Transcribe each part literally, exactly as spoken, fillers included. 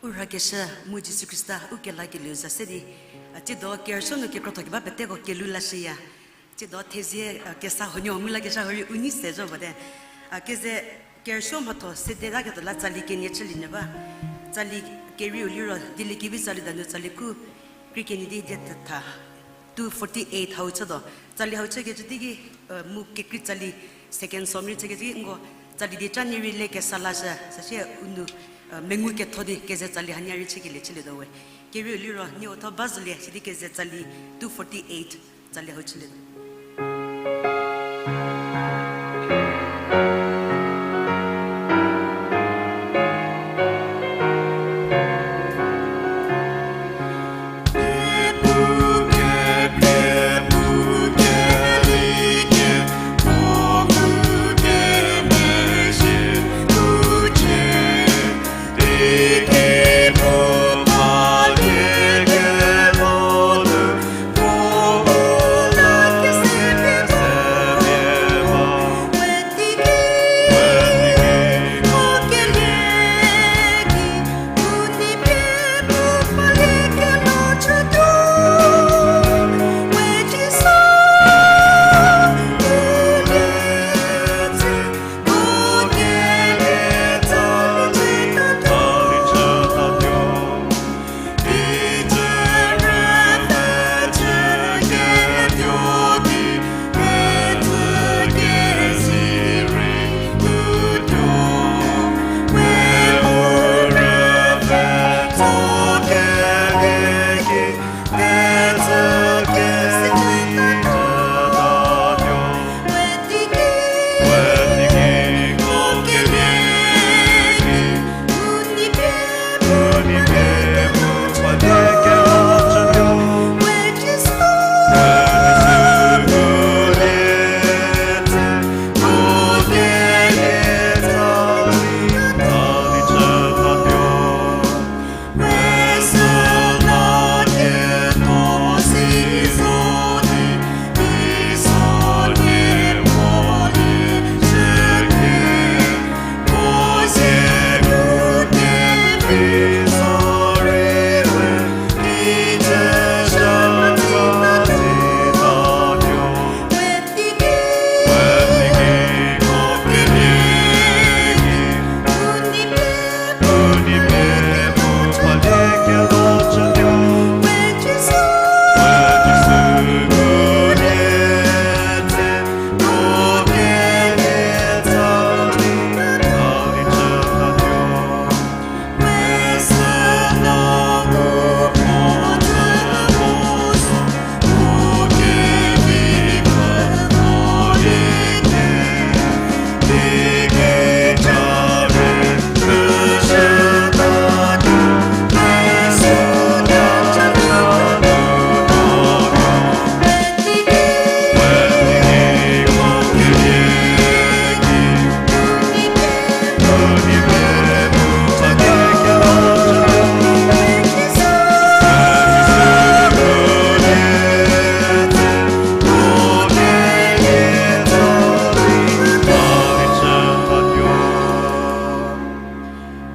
U rhakeshü mu Jisu Khrista u kelakelieu za se di, a, tsiedo kerüsuo nu kekrotho keba peteko kelhou lashüya. Tsiedo thezie, a, kesa huonuo ngu lakeshü hurei u nei se zo bate. A, keze kerüsuo mhatho sede taketuo la tsali kenie chülie nyü ba. Tsali kerieu liro Dieliekevi tsali danu tsali ku, krie kenie di die thetha. Two forty-eight hau chütuo. Tsali hau chükecü teiki, e, mu kekrei tsali second psalm rei chükecü teiki nko tsali dieca nie rei le kesa lashü, süsie u nu, e, mengu ketho di keze tsali hanie rei chükelie chülietuo we. Kerieu liro nieko tho ba zolie, sidi keze tsali two forty-eight tsali hau chülietuo.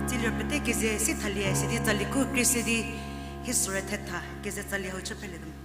Tsiliro pete keze si thalie, sidi tsali ku krie se di, hie sore thetha, keze tsali hau chü phelietuo.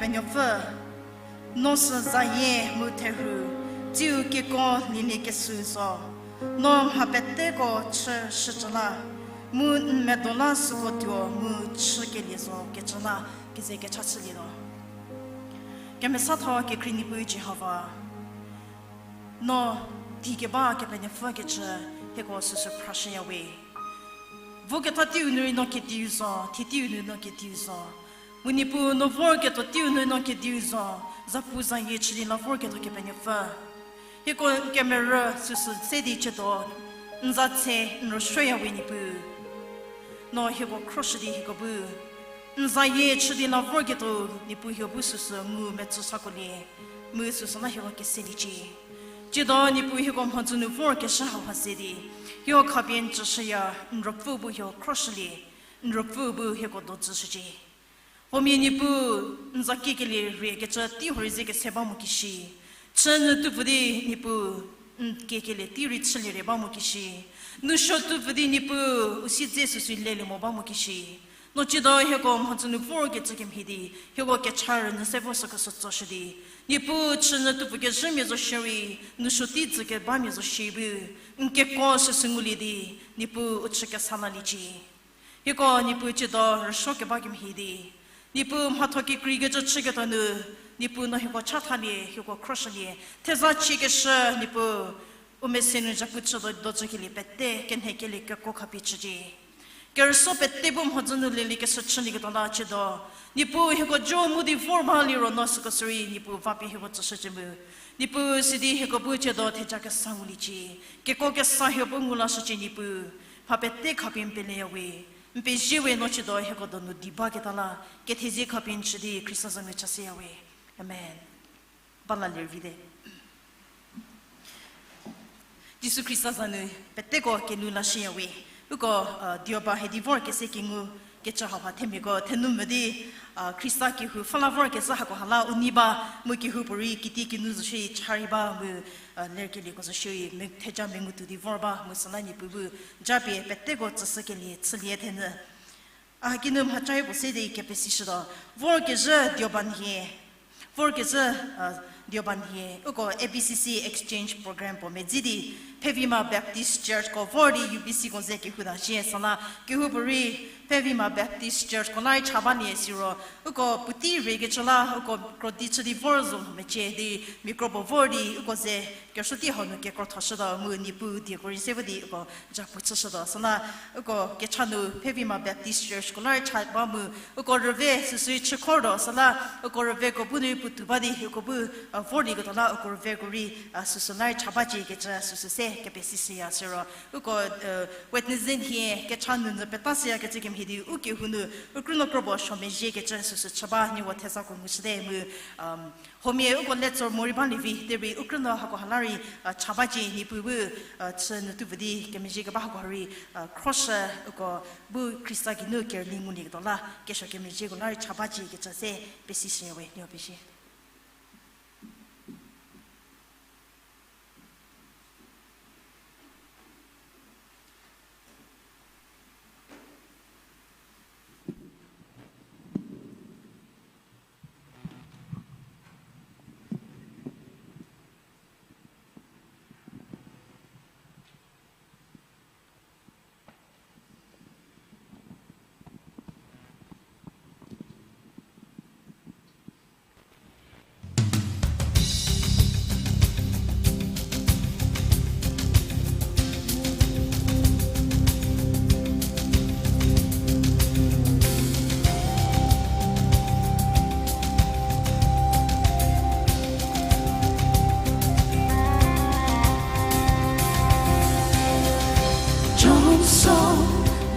Kepenuopfü, no sü zayie mu therhu, tsiu keko lilie kesü zo. No mha peteko chü shücü la, mu n medo la süko tuo mu chükelie zo kecü la, keze kecha chülietuo. Kemesatho kekhrie Niepuu Jihova, no di keba Kepenuopfü kecü hieko süsü phrashüya we. Voketa teiu nu rei no kediu zo, thie teiu nu no kediu zo. Mu Niepuu no vorketuo teiu nu no kediu zo, zapu zayie chü di la vorketuo Kepenuopfü. Hieko n kemerü süsü se di chütuo, n za tse n rüsuoya we Niepuu. No hieko khroshü di hieko bu n zayie chü di la vorketuo Niepuu hieko bu süsü ngu metsü sakolie, mu süsü la hieko keseliecie. Tsiedo Niepuu hieko mhodzü nu vorkezhü hauha ze di, hieko khapie n tsüshüya, n ruopfü bu hieko khroshülie, n ruopfü bu hieko dojüshücie. Huomia Niepuu, n za kiekelie riekecü tei huorei ze kese ba mo kishi. Chü nyü tupfü di Niepuu, n kiekelie tei rei chülie rie ba mo kishi. Nousuo tupfü di Niepuu, u siedze süsü lelie mo ba mo kishi. No tsiedo hieko mhodzü nu vorkecü kemhie di, hieko kecha rünyü se vo sükeshü tsoshü di, Niepuu chü nyü tupfü kezhümia zo shierei, nousuo tei dzükebamia zo shie bu, n kekuo süsü ngulie di, Niepuu u chü kesa laliecie. Hieko Niepuu tsiedo rüsuo keba kemhie di, Niepuu mhatho kekreikecü chüketuo nu, Niepuu no hieko chathalie, hieko khroshülie, theza chiekeshü Niepuu, u mese nu zhapu chü do, dojükelie pete, kenhekelie kekuo khapie chücie. Kerüsuo pete bu mhodzü nu lelie keshü chülieketuo la tsiedo, Niepuu hieko jo mu di vor ba liro no süko sürei Niepuu va pie hieko tsüshücie mu. Niepuu sidi hieko bu tsiedo theja kesa nguliecie. Kekuo kesa hieko bu ngu lashücie Niepuu. Mha pete khapie n peleya we. N pezie we no tsiedo hieko donu di baketa la, kethezie khapie n chü di Khrista za nu chashüya we. Amen. Ba la lervite. Jisu Khrista za nu peteko kelhou lashüya we. Uko, uh, dioba hedi vorkese kengu kecü hauha themiako thenou mo di, uh, Khrista kehou pfhü la vorkecü hako ha la u nei ba, mu kehoupuorei kiti kinu zo shierei cha rei ba mu, uh, lerkelieko zo shierei me-, theja mengutuo di vor ba mu süla Niepuu bu japie peteko tsüshükelie chülie thenyü. A kinu mhacha-i puo se di kepesishütuo. Vorkezhü dioba nhie. Vorkezhü, uh, dioba nhie. Uko A B C C exchange program puo medzi di, Pevima Baptist Church ko vor di U B C ko ze kehou ta shie süla, kehoupuorei Pevima Baptist Church ko la rei cha balie siro, uko puotei riekecü la, uko krodi chü di vor zo mecie di, mia kropuo vor di, uko ze kerüsuo tei hau nu kekrothoshütuo mu Niepuu dieko rei se vo di uko japu chüshütuo. Süla uko kecha nu Pevima Baptist Church ko la rei cha ba mu uko rüve süsü chükhortuo. Süla uko rüveko bu nu rei puotou ba di uko bu, uh, vorlieketuo la uko rüveko rei, uh, süsü la rei cha bacie kecü süsü se kepesishüya siro. Uko, uh, Wednesday nhie kecha nunyü peta süyakecü kemhie di u kehou nu u krünuo kropuo suo mezhie kecü süsü cha ba nieko thezako ngushüte mu, um, huomia uko letsor morei balie vi derei u krünuo hako ha la rei, uh, cha bacie Niepuu bu, uh, chü nyü tupfü di kemezhie keba hako ha rei, uh, khroshü uko bu Khrista geinu kerüli ngulieketuo la kesuo kemezhieko la rei cha bacie kecü se pesishüya we nieko pezie. John saw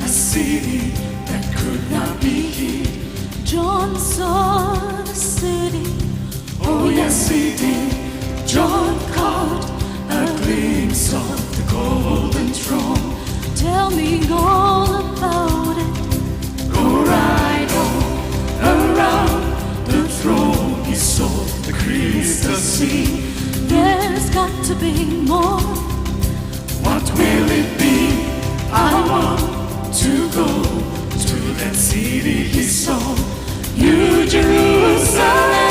a city that could not be hid. John saw the city. Oh, yes, he did. John caught a glimpse of the golden throne. Tell me all about it. Go right on around the throne. He saw the crystal sea. There's got to be more. What will it be? I want to go to that city he saw, New Jerusalem.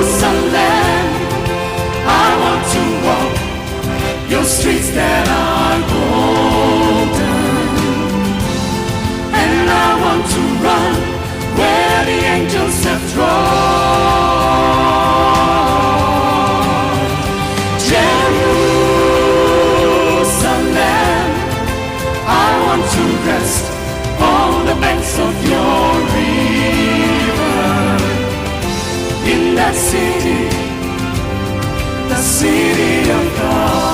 Jerusalem, I want to walk your streets that are golden, and I want to run where the angels have trod. Jerusalem, I want to rest on the banks of your river, in that city, the city of God.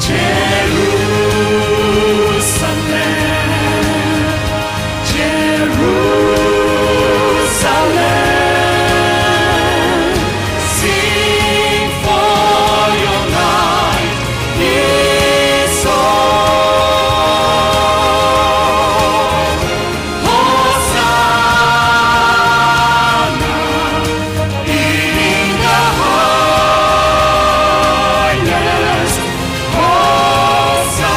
Jerusalem, Jerusalem, sing, for your light is come. Hosanna in the highest. Hosanna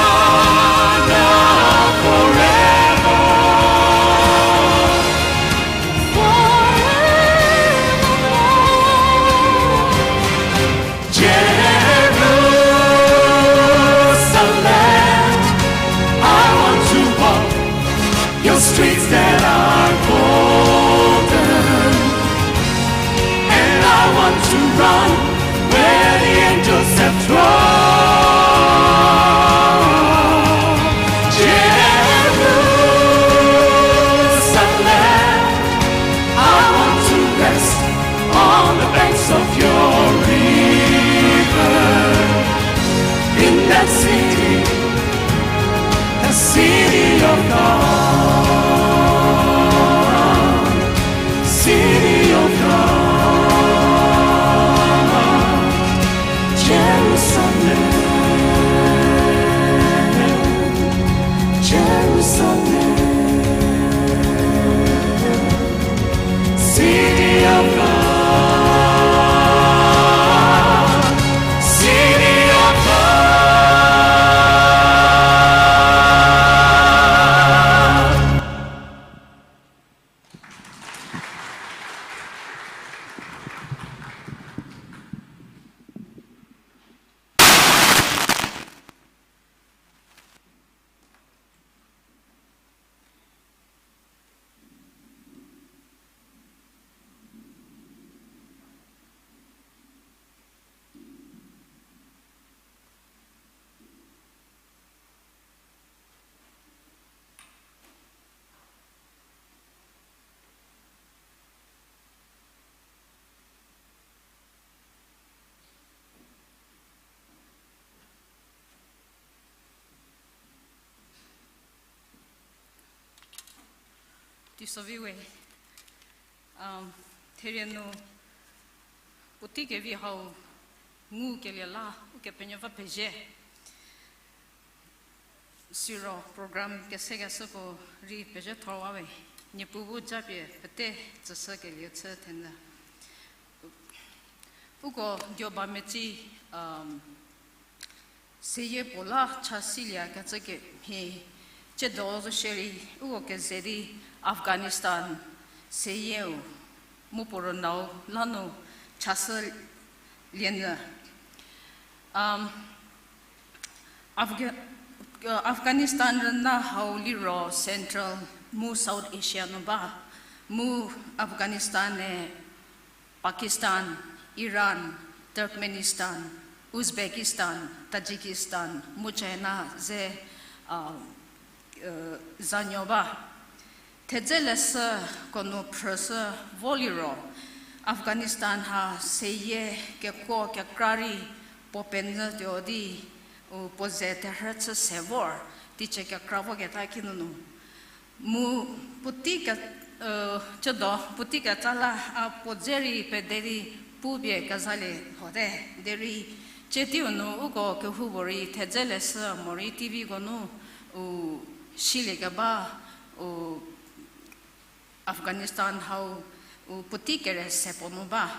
forever. Forevermore. Jerusalem, I want to walk your streets that are golden, and I want to run where the angels have trod. Jerusalem, I want to rest on the banks of your river, in that city, the city of God, city of God, Jerusalem, Jerusalem. City of God, city of God. Teisoviwe, um, therie nu puotei kevi hau ngukelie la Ukepenuopfü pezie. Siro program kesekeshüko rei pezhie thorwa we, Niepuu bu japie pete tsüshükelie chü thenyü. Uko Dioba metsi, um, seyie puo la cha silie kecü kemhie, tsiedo zo shierei uko keze di Afghanistan seyieu mu puo rünau la nu chashü lienyü. Um, Afga-, uh, Afghanistan rüna hau liro Central mu South Asia nu ba, mu Afghanistan-e Pakistan, Iran, Turkmenistan, Uzbekistan, Tajikistan mu China ze, uh, zanuo ba. Thedze leshüko nu phrüshü vo liro, Afghanistan ha seyie kekuo kekra rei puo penyü tuo di, u puo ze terhü chü se vor, teicie kekra voketa kinunu. Mu puotei ke, tsiedo puotei ketsa la a puo dze rei pede di pupie kezalie lhote, derei tsie teiu nu uko kehoupuorei thedze leshü morei T Vko nu u silie keba, u Afghanistan hau, u puotei kere se puo nu ba.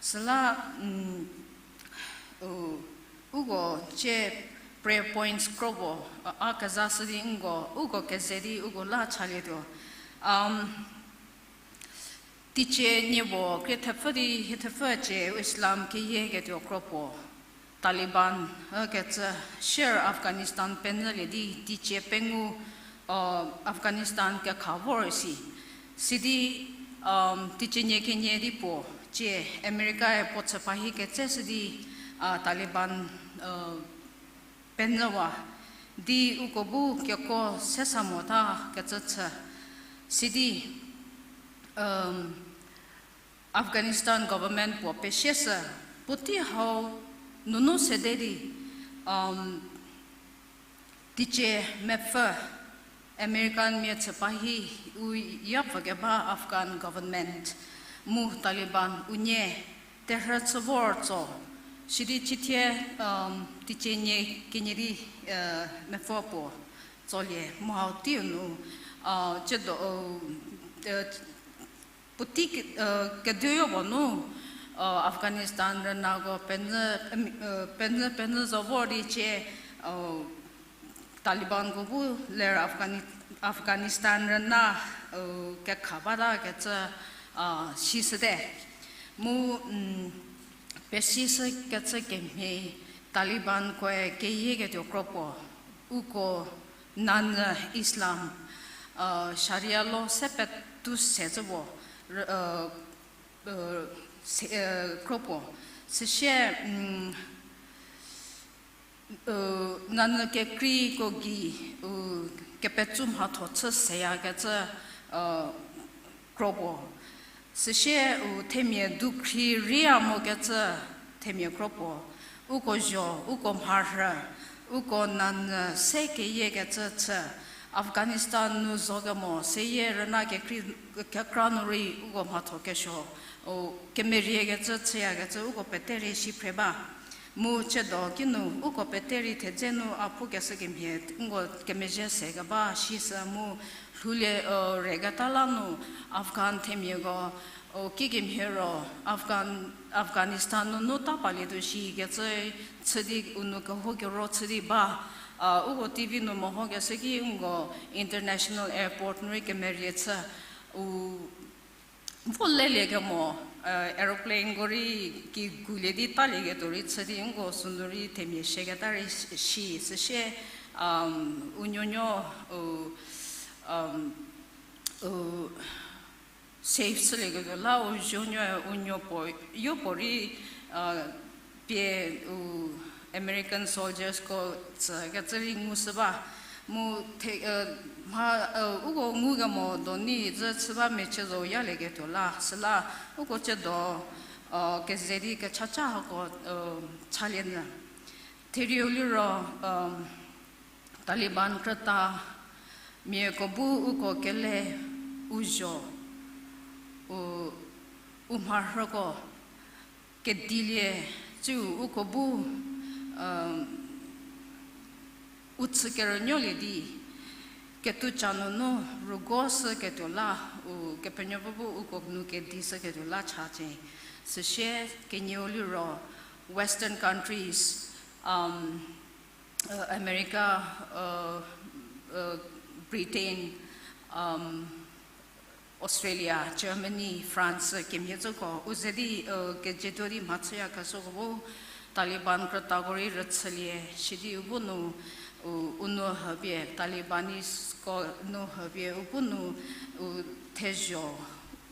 Süla, mm, u, uko cie prayer points kro puo, a, a kezashü di nko, uko keze di uko la chalietuo. Um, teicie nie puo krie thepfü di hie thepfü cie Islam keyie ketuo kro puo. Taliban, ükecü, sier Afghanistan penyülie di teicie pengou, uh, Afghanistan kekha vor si. Sidi, um, teicie nie kenie di puo, cie Americae puo chü pahi ketseshü di, uh, Taliban, uh, penyüwa di uko bu keko sesa mota kecü chü. Sidi, um, Afghanistan government puo pesieshü, puotei hau nunu sede di, um, teicie mepfü American mia chü pahi u yapfü keba Afghan government mu Taliban unie terhü chü vor tso, sidi cithie, um, teicie nie kenie di, uh, mepfü puo tsolie mu hau teiu nu, uh, ciedo, uh, puotei ke-, uh, keduoyo puo nu, uh, Afghanistan rünako penyü, uh, penyü, penyü zo vor di cie, uh, Talibanko bu ler Afghani-, Afghanistan rüna, uh, kekha bata kecü, uh, sishüte. Mu, mm, pesishü kecü kemhie Talibankoe keyie ketuo kro puo, uko nanyü Islam, uh, Sharia law se petu se cü puo, uh, uh, se, uh, kro puo. Süsie, mm, uh, nanyü kekreiko gei, uh, kepetsu mhatho chü seyakecü, uh, kro puo. Süsie u themia dukhri ria mokecü themia kro puo. Uko zho, uko mharhü, uko nanyü se keyiekecü chü. Afghanistan nu zo kemo seyie rüna kekrei, kekra nu rei uko mhatho kesuo, u kemeriekecü chüyakecü uko pete rei si phre ba. Mu ciedo kinu uko pete rei thedze nu a pukeshü kemhie, nko kemezhie se keba sisü mu lhoulie, uh, reketa la nu Afghan themiako, u kikemhie ro Afghan, Afghanistan nunu ta palietuo shikecü chü di u nu keho kero chü di ba, uh, uko T V nu mehokeshü ki nko international airport nu rei kemerie chü, u vo lelie kemo, uh, aeroplaneko rei kigulie di talieketuo rei chü di nko sünu rei themia sheketa rei shi, süsie, um, u nuonuo, u, um, u safe chülieketuo la u zuonuoe u nuo puo, yopuo rei, uh, pie u American soldiersko tsükecü rei ngushü ba. Mu the, uh, mha, uh, uko ngukemo doni zü chü ba mecie zo yalieketuo la, süla uko ciedo, uh, keze di kechaca hako, uh, chalie nyü. Therieu liro, um, Taliban krüta miako bu uko kele u zuo, u, u mharhüko kedilie, tsiu uko bu, um, u chü kerünuolie di, ketuca nunu rügo shüketuo la, u Kepenuopfü bu uko nu kedi shüketuo la chacie. Süsie kenieu liro Western countries, um, uh, America, uh, uh, Britain, um, Australia, Germany, France, kemhie tsüko u ze di, uh, kejietuo di mhachüyakeshüko bu Taliban krütako rei rüchülie, sidi u bu nu, u, u nu hüpie, Talibanisko nu hüpie, u bu nu, u thezho,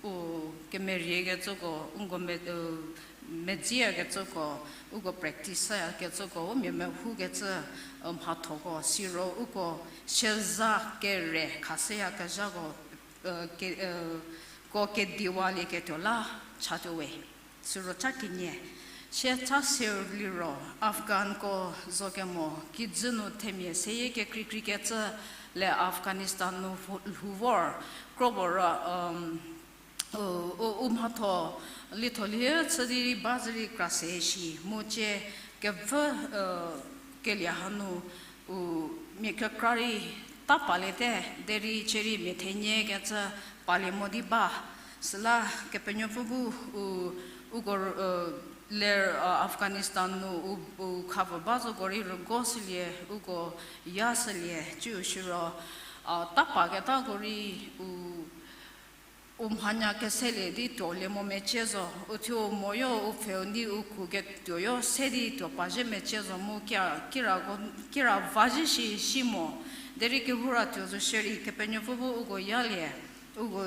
u kemeriekecüko, uko me-, u, medziyakecüko, uko practice yakecüko, u mia mehoukecü, u mhathoko, siro uko sieza kere khashüyakezhako, u, ke, u, ko kediwalieketuo la chatuo we. Siro ca kenie, sie ca seu liro, Afghanko zo kemo, kijü nu themia seyie kekreikreikecü le Afghanistan nu lhou, lhou vor, kro puo ro, um, u, u, u mhatho, lietho lie chü di rei ba zü rei kra se shi, mu cie kevü, u, kelie hanu, u, mia kekra rei ta paliete, derei cie rei mia thenie kecü palie mo di ba, Süla Kepenuopfü bu u, uko, ler, Afghanistan nu u, u khapfü ba zoko rei rügo shülie, uko ya shülie, ciu shiro, ta paketako rei u, u mhanya keselie di tuolie mo mecie zo, u thuo moyo u pfheu di u kuketuoyo se di tuo pazhie mecie zo mu kira, kira va zhie shi, shi mo, derei kehoura tuo zo shierei Kepenuopfü bu uko yalie, uko,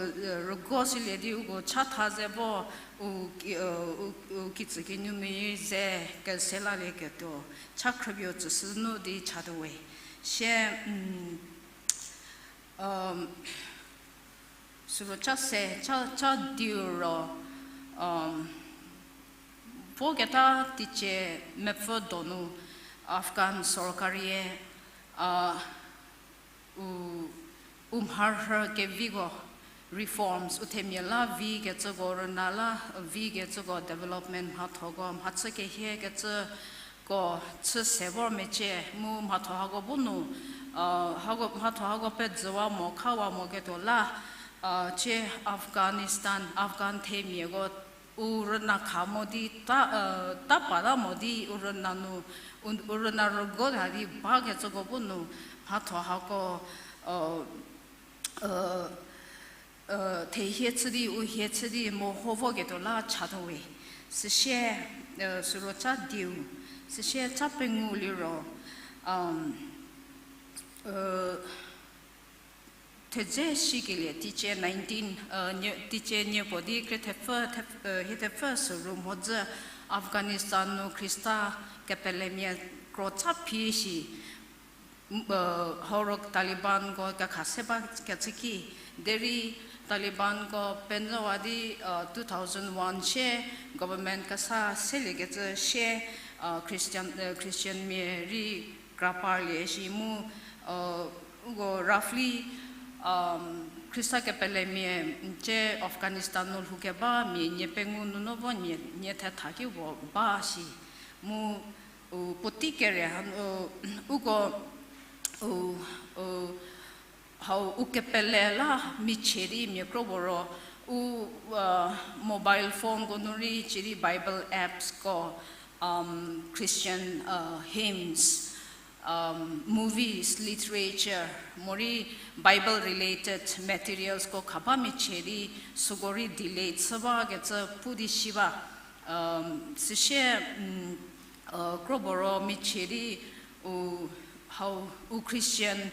rügo shülie di uko chatha ze vo, u, u, u kitsü kinu meyie ze kese lalieketuo, cha khrüpie u tsüshü nu di chatuo we. Sie, süro cha se, cha, cha diu ro, voketa teicie mepfü donu Afghan sorkarie, u, u mharhü keviko reforms, u themia la vikecüko, rüna la vikecüko, development mhathoko mhachü kehiekecüko chü se vor mecie, mu mhatho hako bu nu, hako, mhatho hako pezüwa mo, khawa moketuo la, tie Afghanistan, Afghan themiako u rüna kha mo di ta, ta pata mo di u rüna nu, u, u rüna rügo tha di bakecüko bu nu mhatho hako, thehie chü di, u hie chü di meho voketuo la chatuo we. Süsie, süro cha diu, süsie cha pengou liro, thedze shikelie teicie nineteen, teicie niepuo di krie thepfü, hie thepfü süru mhodzü Afghanistan nu Khrista kepelemia kro cha phi shi, hau ro Talibanko kekha se bakecü ki, derei Talibanko penyüwa di, two thousand one sie government kesa seliekecü sie, Christian, Christianmia rei kra parlie shi mu, uko roughly, Khrista kepelemia, tie Afghanistan nu lhoukeba mia nie pengou nunu vo nie, nie thetha ki puo ba shi. Mu, u, puotei kere hanu, uko, u, u, hau u kepele la michie di mia kro puo ro, u, mobile phoneko nu rei cidi Bible appsko, Christian, hymns, movies, literature, morei Bible related materialsko kha ba michie di süko rei delete chü bakecü pu di shi ba. Süsie, kro puo ro michie di u, hau u Christian,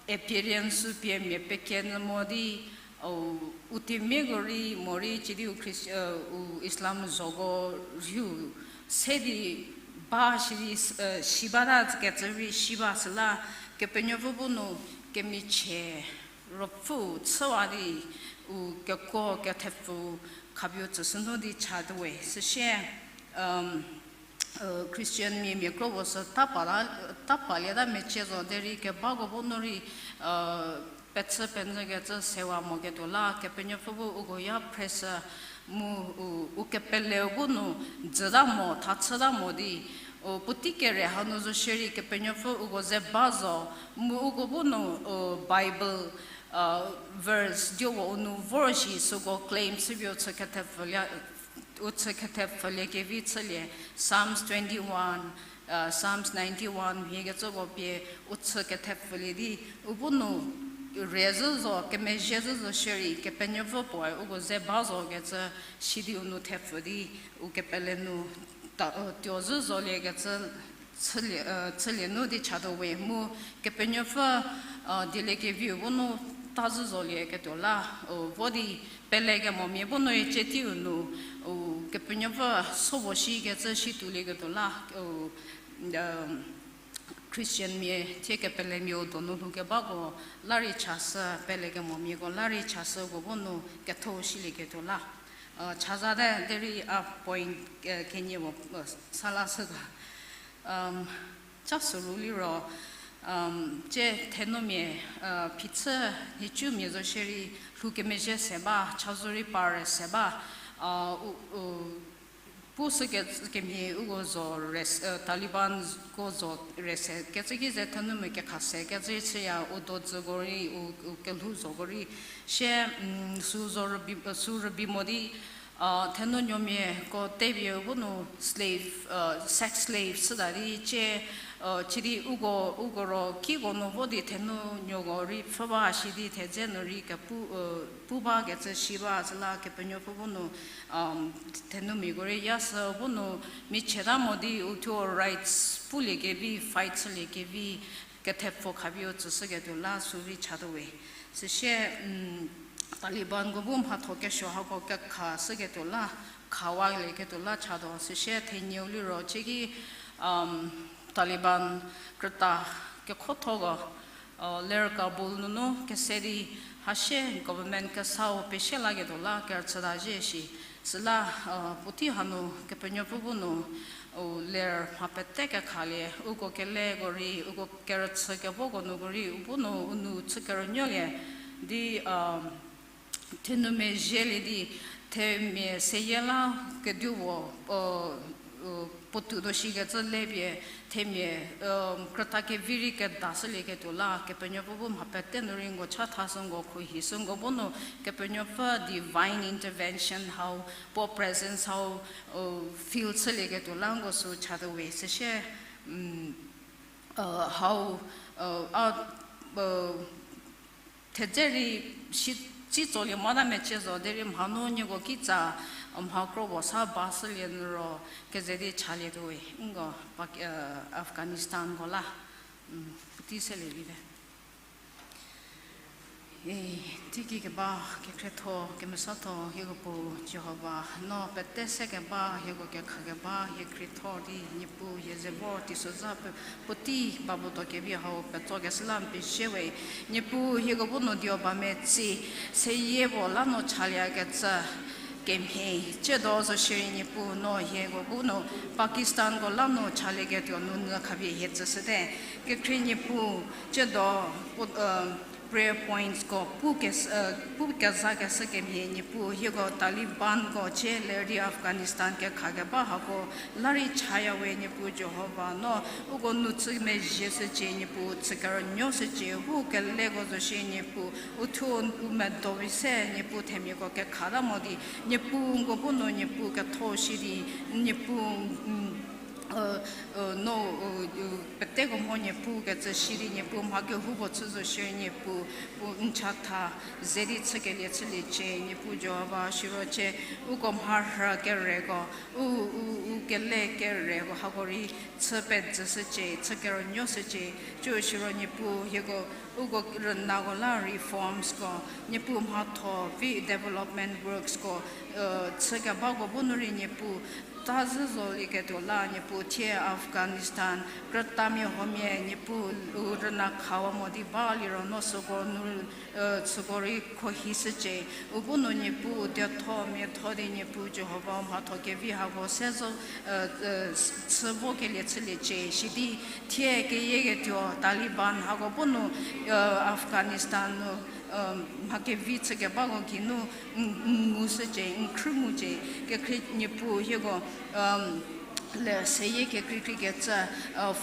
appearance pie mia pekenyü mo di, u, u themiako rei morei cidi u Islam zhoko rhiu se di ba shi di, si bata kecü rei shi ba süla Kepenuopfü bu nu kemichie ruopfü chüwa di u kekuo kethepfü khapie u tsüshü nu di chatuo we. Süsie, Christianmia mia kro puo sü ta pa la, ta palieta mecie zo derei kebako bu nu rei, pechü penyükecü sewa moketuo la Kepenuopfü bu uko ya phreshü mu u, u kepeleu bu nu dzüta mo, tha chüta mo di, u, puotei kere hanu zo shierei Kepenuopfü uko ze ba zo, mu uko bu nu, u, Bible verse diowo u nu vor shi süko claim chüpie u chü kethepfülie, u chü kethepfülie kevi chülie, Psalms twenty-one, Psalms ninety-one mhiekecüko pie u chü kethepfülie di, u bu nu rezhü zo, kemezhie zhü zo shierei Kepenuopfü puoe uko ze ba zo kecü si di u nu thepfü di, u kepele nu ta, tuo zhü zoliekecü chülie, chülie nu di chatuo we mu Kepenuopfü, dieliekeviu bu nu ta zhü zolieketuo la, u, vo di pelekemomia bu nu icie teiu nu, u, Kepenuopfü so puo shikecü si tuolieketuo la, u, Christianmia thie kepelemia u donu lhoukebako la rei chashü, pelekemomiako la rei chashüko bu nu ketho shilieketuo la. Chazate derei a point kenie puo sa lashütuo. Cha süru liro, tie thenomia, phichü nhicumia zo shierei lhoukemezhie se ba, chazou rei par se ba, u, u, Pu sü ke-, kemhie uko zo rest, eh, Taliban ko zo rest kecü ki ze thenumia kekha se kecü chüya u dodzüko rei, u, u kelhou zoko rei. Sie, mm, sü zo rübi, sü rübi mo di, uh, thenunuomiako tepie bu nu slave, uh, sex slave chüta di cie, uh, chidi uko, uko ro kiko nu vo di thenunuoko rei pfhü ba shi di thedze nu rei kepu, uh, pu ba kecü shi ba süla Kepenuopfü bu nu, um, thenumiako rei ya sü bu nu michieta mo di uthuo rights puliekevi, fight chüliekevi, kethepfü khapie u tsüshüketuo la sü rei chatuo we. Süsie, um, Talibanko bu mhatho kesuo hako kekha shüketuo la, khawalieketuo la chatuo. Süsie thenieu liro cieki, um, Taliban krüta kekhothoko, uh, ler Kabul nunu kese di hasie government kesau pesie laketuo la kerüchüta zhie shi. Süla, uh, puotei hanu Kepenuopfü bu nu, u ler mha pete kekhalie, uko keleko rei, uko kerüchü kevoko nuko rei, u bu nu u nou chü kerünuolie di, um, thenumia zhielie di, themia seyie la kedipuo, uh, uh, puotou tuo shikecü lepie, themia, um, krüta kevi rei kedashülieketuo la Kepenuopfü bu mha pete nu rei nko cha thashü nko khruohishü nko bu nu Kepenuopfü divine intervention hau, puo presence hau, uh, feel chülieketuo la nko sü chatuo we. Süsie, um, uh, hau, uh, a, uh, thedze rei si, si tsolie mota mecie zo derei mhanu nieko kitsa, mha kro puo sa bashülie nu ro keze di chalietuo we nko, Pak-, uh, Afghanistanko la, um, puotei selie vite. E, teiki keba kekhrietho, kemesatho, hieko Puo Jihova, no pete se keba, hieko kekha keba, hie khriethor di, Niepuu hie ze vor teisozha pe-, puotei ba puo do kevi hau petsokeshü la n pezie we. Niepuu hieko bu nu dio ba metsi, seyie puo la nu chaliekecü kemhie, tsiedo zo shierei Niepuu no hieko bu nu Pakistanko la nu chalieketuo nu nyü khapie hie tsüshüte. Kekhrie Niepuu, tsiedo, prayer pointsko pu kes-, pu kezakeshü kemhie Niepuu, hieko Talibanko cie ler di Afghanistan kekhakeba hako la rei chaya we Niepuu Jihova, no uko nu chü mezhie shücie Niepuu, chü kerünuo shücie, u keleko zo shie Niepuu, uthuo u medo vi se Niepuu themiako kekhata mo di, Niepuu nko bu nu Niepuu ketho shi di, Niepuu, no, peteko mho Niepuu kecü shi di Niepuu mha kehoupuo chü zo shie Niepuu, u n chatha ze di chükelie chüliecie Niepuu Jihova, siro cie uko mharhü kereko, u, u, u kele kereko hako rei chü pezhüshücie, chü kerünuo shücie, tsü siro Niepuu hieko uko rünako la reformsko, Niepuu mhatho vi development worksko, chü kebako bu nu rei Niepuu ta zhü zolieketuo la Niepuu thie Afghanistan krütamia huomia Niepuu u rüna khawa mo di ba liro no süko nu, süko rei khruohishücie. U bu nu Niepuu dietho miatho di Niepuu Jihova mhatho kevi hako se zo, chü vokelie chüliecie. Sidi thie keyieketuo Taliban hako bu nu, Afghanistan nu, mha kevi chü kebako geinu n, n ngushücie, n khrü ngucie, kekhrie Niepuu hieko, le seyie kekreikrei kecü,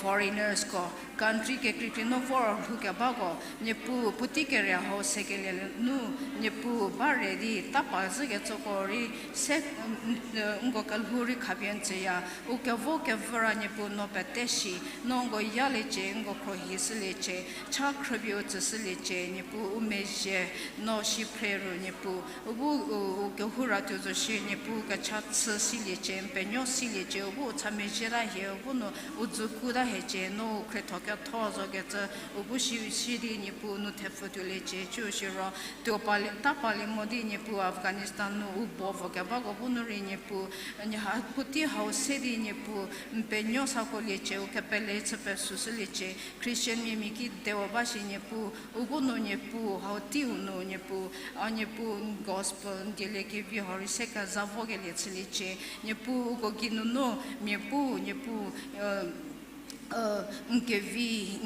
foreigners ko, country kekreikrei nu vor lhou kebako, Niepuu puotei kere hau sekelie nu, Niepuu ba re di tapa zhükecüko rei se, nko kelhou rei khapie n tsüya, u kevo kevüra Niepuu no pete shi, no nko yaliecie, nko khruohishüliecie, cha khrüpie u tsüshüliecie, Niepuu u mezhie, no shi phre ru Niepuu, u bu u, u kehou ra tuo zo shie Niepuu kecha chü siliecie, n penuo siliecie, u bu u cha mezhieta hie, u bu nu u dzükuta hiecie, no u khrietho ketho zokecü, u bu shi, shi di Niepuu nu thepfü tuoliecie, tsü siro, tuo palie, ta palie mo di Niepuu Afghanistan nu u bo vo kebako bu nu rei Niepuu, puotei hau se di Niepuu, n penuo sakuoliecie, u kepele chü pesüshüliecie, Christian mia mia ki dewa ba shi Niepuu, u bu nu Niepuu, hau teiu nu Niepuu, a Niepuu, n gospel, n dieliekevi hau rei se keza vokelie chüliecie, Niepuu, uko geinunu, Niepuu, Niepuu, N kevi,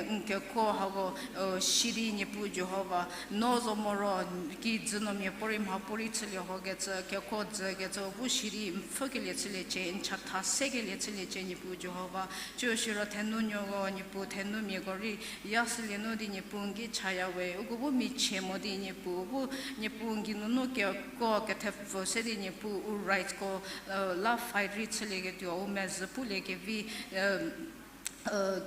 n keko hako, si di Niepuu Jihova, no zo moro, kijü no mia puorei mha puorei chülie hokecü, keko dzükecü bu si di n pfhükelie chüliecie, n chatha sekelie chüliecie Niepuu Jihova. Tsiu siro thenunuoko Niepuu thenumiako rei ya shülie nu di Niepuu n ki chaya we, uko bu michie mo di Niepuu bu, Niepuu n geinunu keko kethepfü se di Niepuu u rightsko la fight rei chülieketuo, u mezhü puliekevi,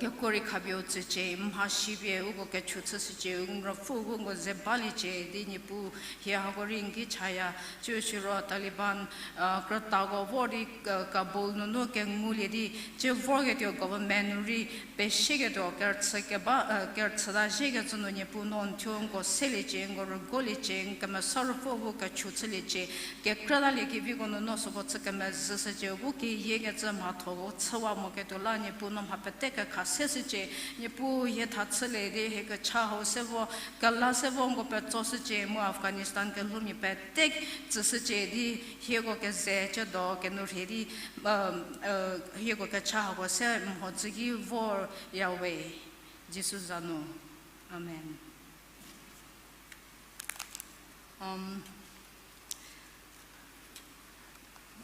keko rei khapie u tsücie, mha shipie uko kechu chüshücie, u n ruopfü bu uko ze baliecie di Niepuu hie hako rei n ki chaya, tsiu siro Taliban krütako vor di Kabul nunu kengulie di, tsie vorketuo government nu rei pesieketuo kerüchü keba, kerüchüta ziekecü nu Niepuu no n thuo nko seliecie, nko rügoliecie, n kemesa ruopfü bu kechu chüliecie, kekrütaliekevi ko nu no süko chü kemezhüshücie, u bu keyiekecü mhatho bu chüwa moketuo la Niepuu no mha pete kekha seshücie, Niepuu hie tha chülie di hie kecha hau se vo, kela se vo nko petsoshücie, mu Afghanistan kelhoumia pete tsüshücie di hieko keze ciedo kenu rhie di, hieko kecha hako se mhodzü ki vorya we. Jisu za nu. Amen.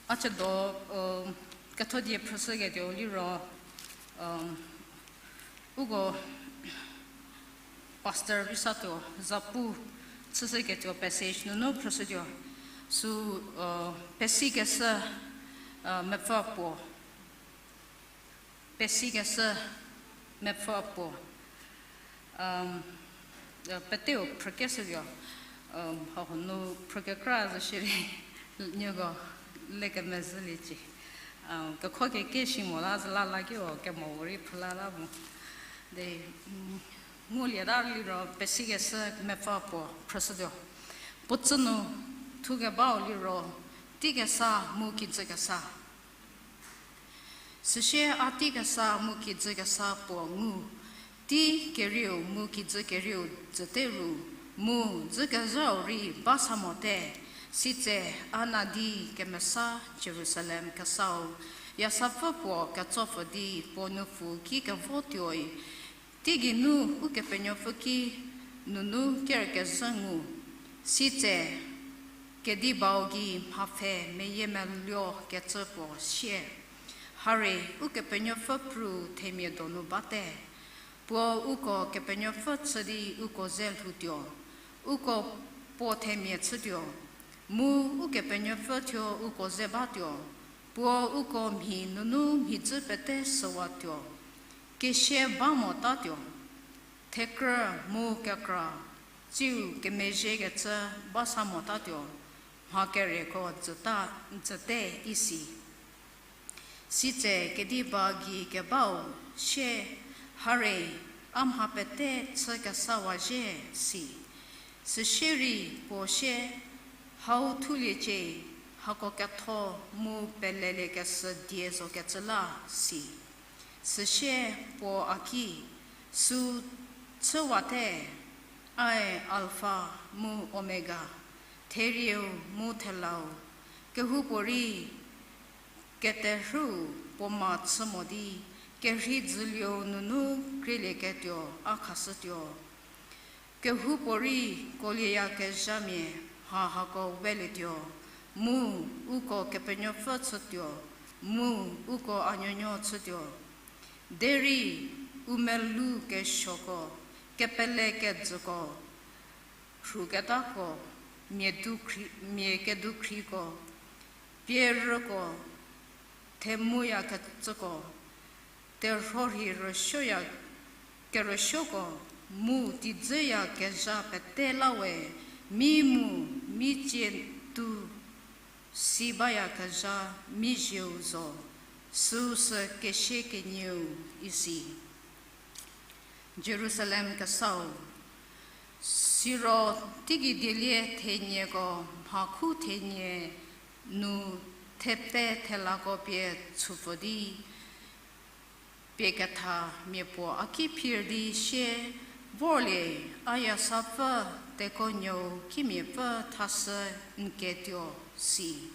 A ciedo kethodie phrüshüketuo liro, uko Pastor Visatuo zapu chüshüketuo passage nunu phrüshütuo, sü pesikeshü mepfü puo. Pesikeshü mepfü puo. Peteu phrükeshütuo, hau nu phrükekra zo shierei, nieko le kemezhüliecie. Kekho keke shi mo la zü la la ki o kemo rei phrüla la mo. De, ngulieta liro pesikeshü mepfü puo phrüshütuo. Puo tsü nu thukebau liro, tei kesa mu kijü kesa. Süsie a tei kesa mu kijü kesa puo ngu, tei kerieu mu kijü kerieu dzüte ru, mu dzükezhau rei ba sa mote, sitse a nadi kemesa Jerusalem kesau, yasapfü puo ketsopfü di puo nupfu ki kevo tuoi, teigeinu Ukepenuopfü ki nunu kerkezhü ngu, sitse kedibau gei mhapfhe meyiemeluo kecü puo sie. Hare, Ukepenuopfü pru themia donu bate. Puo uko Kepenuopfü chü di uko ze lhoutuo, uko puo themia chütuo, mu Ukepenuopfü thuo uko ze batuo, puo uko mhi nunu mhidzü pete süwatuo, kesia ba motatuo, thekrü mu kekra, tsiu kemezhiekecü ba sa motatuo, mha kereko dzüta, dzüte isi. Sitse kediba gei kebau sie, hare, a mha pete chü kesawa zhie si. Süsie rei puo sie, hau thuliecie, hako ketho mu peleliekeshü die zokecü la si. Süsie puo a ki, sü chüwate, ae Alfa mu Omega, therieu mu thelau, kehoupuorei keterhüu puo ma chü mo di, kerhei dzülieu nunu krielieketuo a khashütuo. Kehoupuorei kolieyakezhamia mha hako welietuo, mu uko Kepenuopfü chütuo, mu uko a nuonuo chütuo. Derei u melou kesuoko, kepele kejüko, rhuketako, mia kedukhriko, pierüko, themuyakecüko, terhuorhi kerüsuoko, mu teidzüyakezha pete la we, mi mu mi tsie tu si bayakezha mi zieu zo, süu sü kesie kenieu isi. Jerusalem kesau. Siro teigei dielie thenieko mhakhu thenie nu thepe thelako pie chupfü di, pie ketha mia puo a ki phir di sie, vorlie, a yasapfü tekuonuou kimiapfü thashü n ketuo si.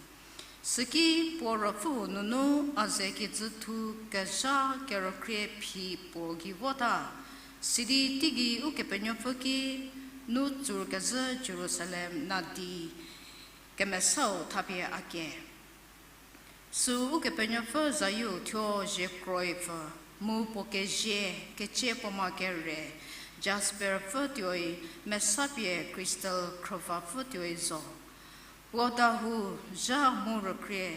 Süki puo ruopfüu nunu a ze kijüthu kezha kerükrie phi puo gei vota, sidi teigei Ukepenuopfü ki nu tsurkezhü Jerusalem nadi kemesau thapie a kie. Süu Ukepenuopfü zayieu thuo zhie kroi pfü, mu puo kezie, kecie puoma kere, jasper pfü tuoi, mesapie kristal khrüvapfü tuoi zo. Puo dahou zha mu rükrie,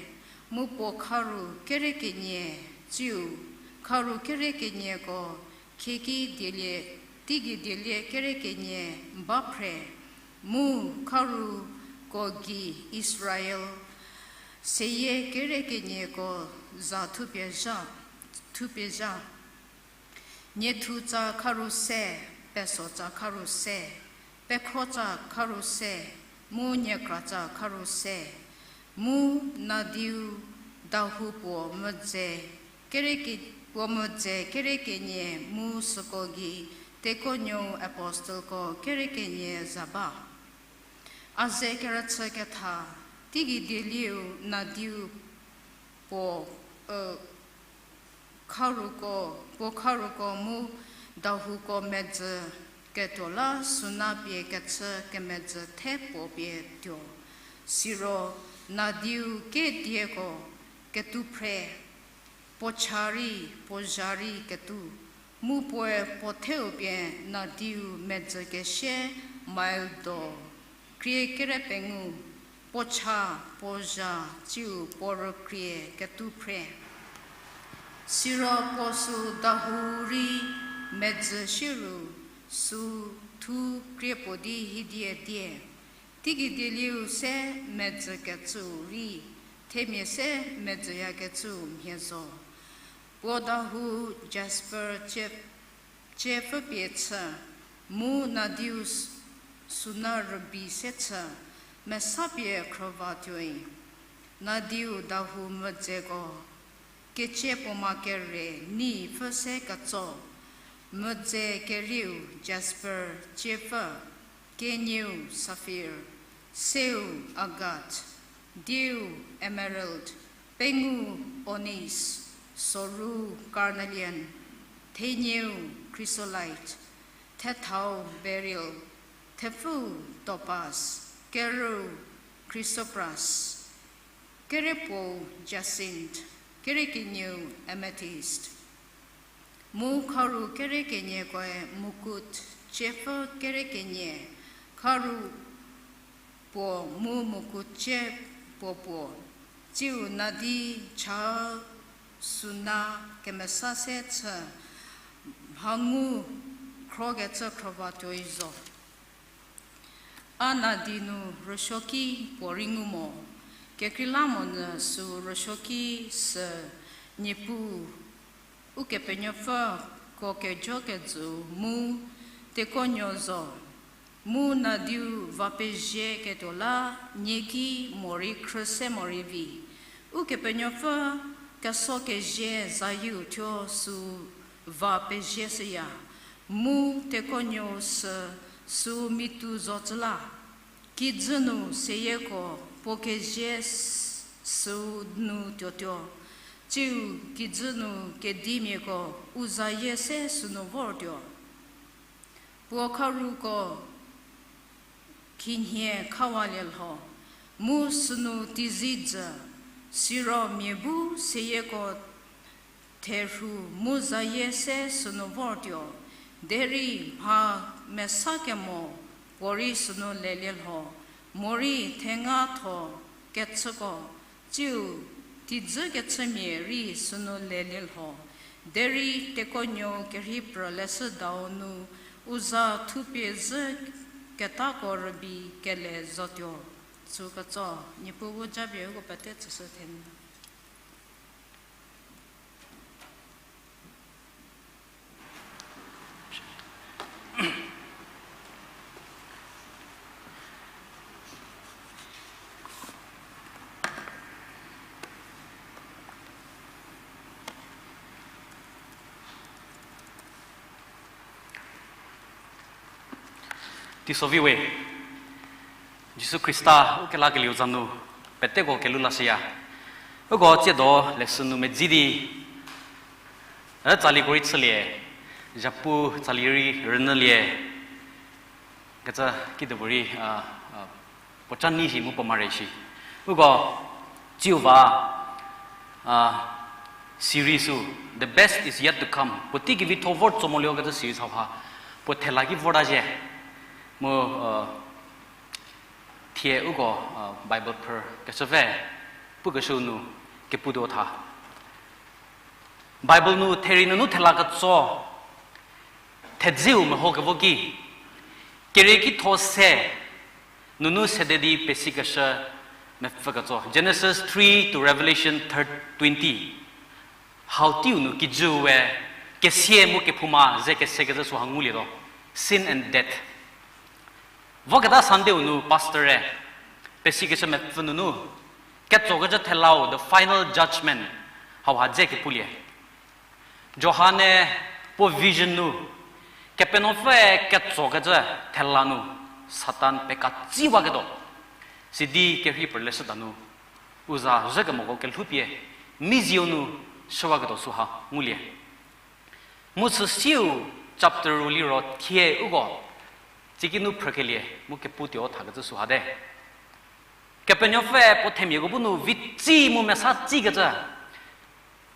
mu puo kharu kere kenie, tsiu kharu kere kenieko, khieki dielie, teigei dielie kere kenie ba phre, mu kharuko gei Israel seyie kere kenieko za thupie zha, thupie zha. Niethu tsa kharu se, peso tsa kharu se, pekhro tsa kharu se, mu niekra tsa kharu se, mu nadiu dahou puo medze kere ke-, puo medze kere kenie mu süko gei Tekonuou apostelko kere kenie za ba. A ze kerüchü ketha, teigei dielieu nadiu puo, e, kharuko, puo kharuko mu dahouko medzi ketuo la suna pie kechü kemedzi the puo pie tuo. Siro nadiu kedieko ketu phre, puo cha rei, puo zha rei ketu, mu puoe puo theu pie nadiu medzi kesie mail do krie kere pengou, puo cha, puo zha, tsiu puo rükrie ketu phre. Siro puo süu dahou rei medzi shieru, süu thu krie puo di hidie die. Teigei dielieu se medzi kecüu rei, themia se medziyakecüu mhie zo. Puo dahou jasper cie, cie pfüpie chü, mu nadiu s-, suna rübei se chü, mesapie khrüva tuoi. Nadiu dahou medzeko, kecie puoma kere ni pfü se ketso, medze kerieu jasper cie pfü, kenieu saphir, seu agate, dieu emerald, pengou onyx, soru carnelian, thenieu chrysolite, thethau beryl, thepfü topaz, kerüu chrysoprase, kerepuou jacinth, kerekenieu amethyst. Mu kharu kerekeniakoe mukut cie pfü kerekenie, kharu puo mu mukut cie puo puo, tsiu nadi cha suna kemesa se chü, mhangu khrokecü khrüva tuoi zo. A nadi nu rüsuoki puorei ngu mo, kekreilamonyü süu rüsuoki sü Niepuu Ukepenuopfü ko kejo kejüu mu tekuonuo zo, mu nadiu va pezie ketuo la nieki morei khrü se morei vi. Ukepenuopfü keso kezie zayieu thuo süu va pezie shüya, mu tekuonuo sü süu mitu zocü la. Kijü nu seyieko puo kezie s-, süu nu tuotuo, tsiu kijü nu kedimiako u zayie se sünu vortuo. Puo kharuko khinhie khawalie lho, mu sünu teizie jü, siro mia bu seyieko therhu mu zayie se sünu vortuo, derei mha mesa kemo puorei sünu lelie lho, morei thengatho kechüko, tsiu teidzü kechümia rei sünu lelie lho, derei tekuonuo kerhei prü leshüdau nu u za thupie zhü ketako rübei kele zotuo. Süketso, Niepuu bu japie uko pete tsüshü thenu. Teisovi we, Jisu Khrista ukelakelieu za nu, Peteko kelhou lashüya. Uko tsiedo lesson nu medzi di, e, tsali ko rei chülie, zhapu tsali rei rünyülie, kecü kidepuorei, a, a, puo ca nyi shi mu puo mare shi. Uko tsiu va, a, series-u, The Best Is Yet to Come, puotei kevitho vor tso molio kecü series hauha puo thela ki vorta zhie. Mu, a, thie uko, a, Bible phrü kechüpfü pukeshü nu keputuo tha. Bible nu therie nunu thela ketso thedzeu meho kevo ki, kerieki tho se nunu sede di pesikeshü mepfü ketso, Genesis three to Revelation twenty. Hau teiu nu kijüu we kesia mu kephouma ze kesekecü süha ngulietuo, sin and death. Voketa Sunday-u nu pastor-e pesikeshü mepfü nunu ketsokecü thelau, the final judgment, hauha dze kepulie. Johan-e puo vision nu, Kepenuopfüe ketsokecü thela nu Satan pekatsiwaketuo, sidi kerhei phrüleshüda nu u za zhükemoko kelhoupie mizieu nu shüwaketuo süha ngulie. Mu süsiu chapter-u liro thie uko tsiki nu phrükelie mu keputuo thakecü süha te. Kepenuopfüe puo themiako bu nu vitsi mu mesa tsikecü,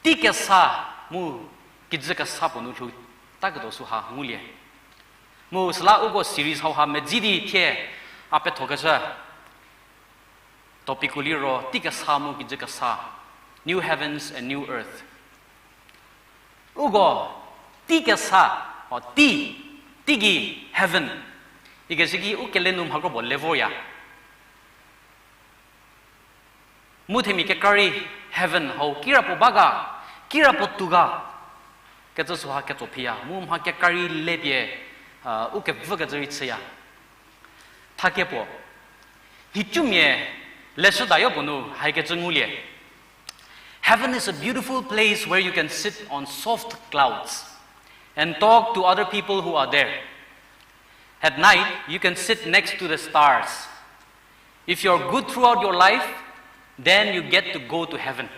tei kesa mu kijü kesa puo nu lhou taketuo süha ngulie. Mu süla uko series hauha medzi di thie a pethokecü topic-u liro tei kesa mu kijü kesa, New Heavens and New Earth. Uko tei kesa, o tei, teigei heaven ikeshü ki u kele nu mhakro puo le vorya. Mu themia kekra rei heaven hau kirapuo ba ga, kirapuo tuo ga kecü süha ketso phiya, mu mha kekra rei le pie, a, u kevükecü rei chüya. Thakie puo, nhicumia leshüdayo puo nu haikecü ngulie: Heaven is a beautiful place where you can sit on soft clouds and talk to other people who are there. At night, you can sit next to the stars. If you're good throughout your life, then you get to go to heaven.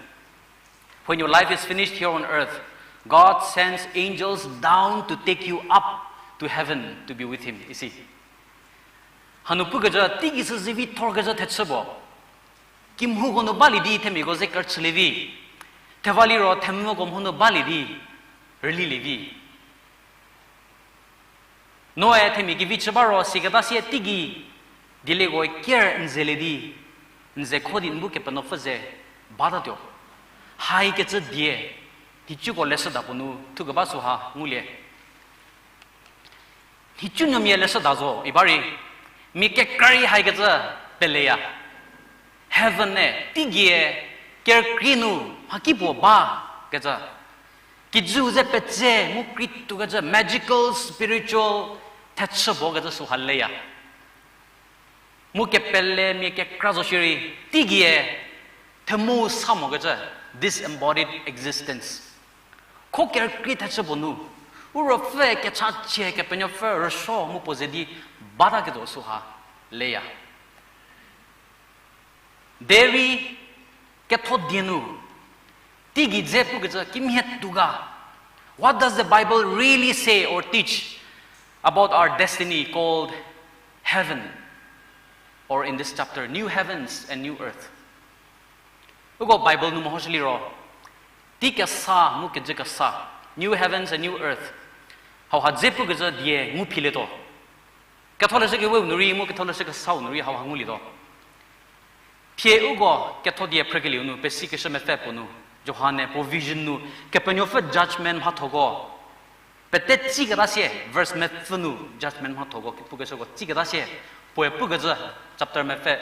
When your life is finished here on earth, God sends angels down to take you up to heaven to be with him, isi. Hanu pukecü, teigei sü zivi thorkecü thechü puo kimhouko nu balie di themiako ze kerüchülie vi. Theva liro themvüko mho nu balie di rülilie vi. Noe themia kevi chü ba ro siketa sie teigei dielieko ker n zelie di, n ze kho di n bu Kepenuopfü ze batatuo. Haikecü die, nhicuko leshüda puo nu thukeba süha ngulie. Nhicunuomia leshüda zo iba rei, mia kekra rei haikecü peleya. Heaven-e, teigei-e, kerükrie nu mhakipuo ba kecü, kijüu ze petse mu krituokecü magical, spiritual thechü puo kecü süha leya. Mu kepele mia kekra zo shierei, teigei-e, themu sa mokecü, disembodied existence. Kho kerükrie thechü puo nu, u Ruopfü kechachie Kepenuopfü rüsuo mu puo ze di bataketuo süha leya. Derei ketho die nu, teigei dze pukecü kimhie tuo ga. What does the Bible really say or teach about our destiny called heaven? Or in this chapter, new heavens and new earth. Uko Bible nu mehoshü liro, teikesa mu kijü kesa, new heavens and new earth, hauha dze pukecü die ngu philietuo. Ketholeshü keweu nu rei mu Ketholeshü Kesau nu rei hauha ngulietuo. Thie uko ketho die phrükelieu nu, pesikeshü mepfü puo nu, Johan-e puo vision nu Kepenuopfü judgment mhathoko pete tsiketa sie, verse mepfü nu judgment mhathoko pukeshüko tsiketa sie, puoe pukecü chapter mepfü,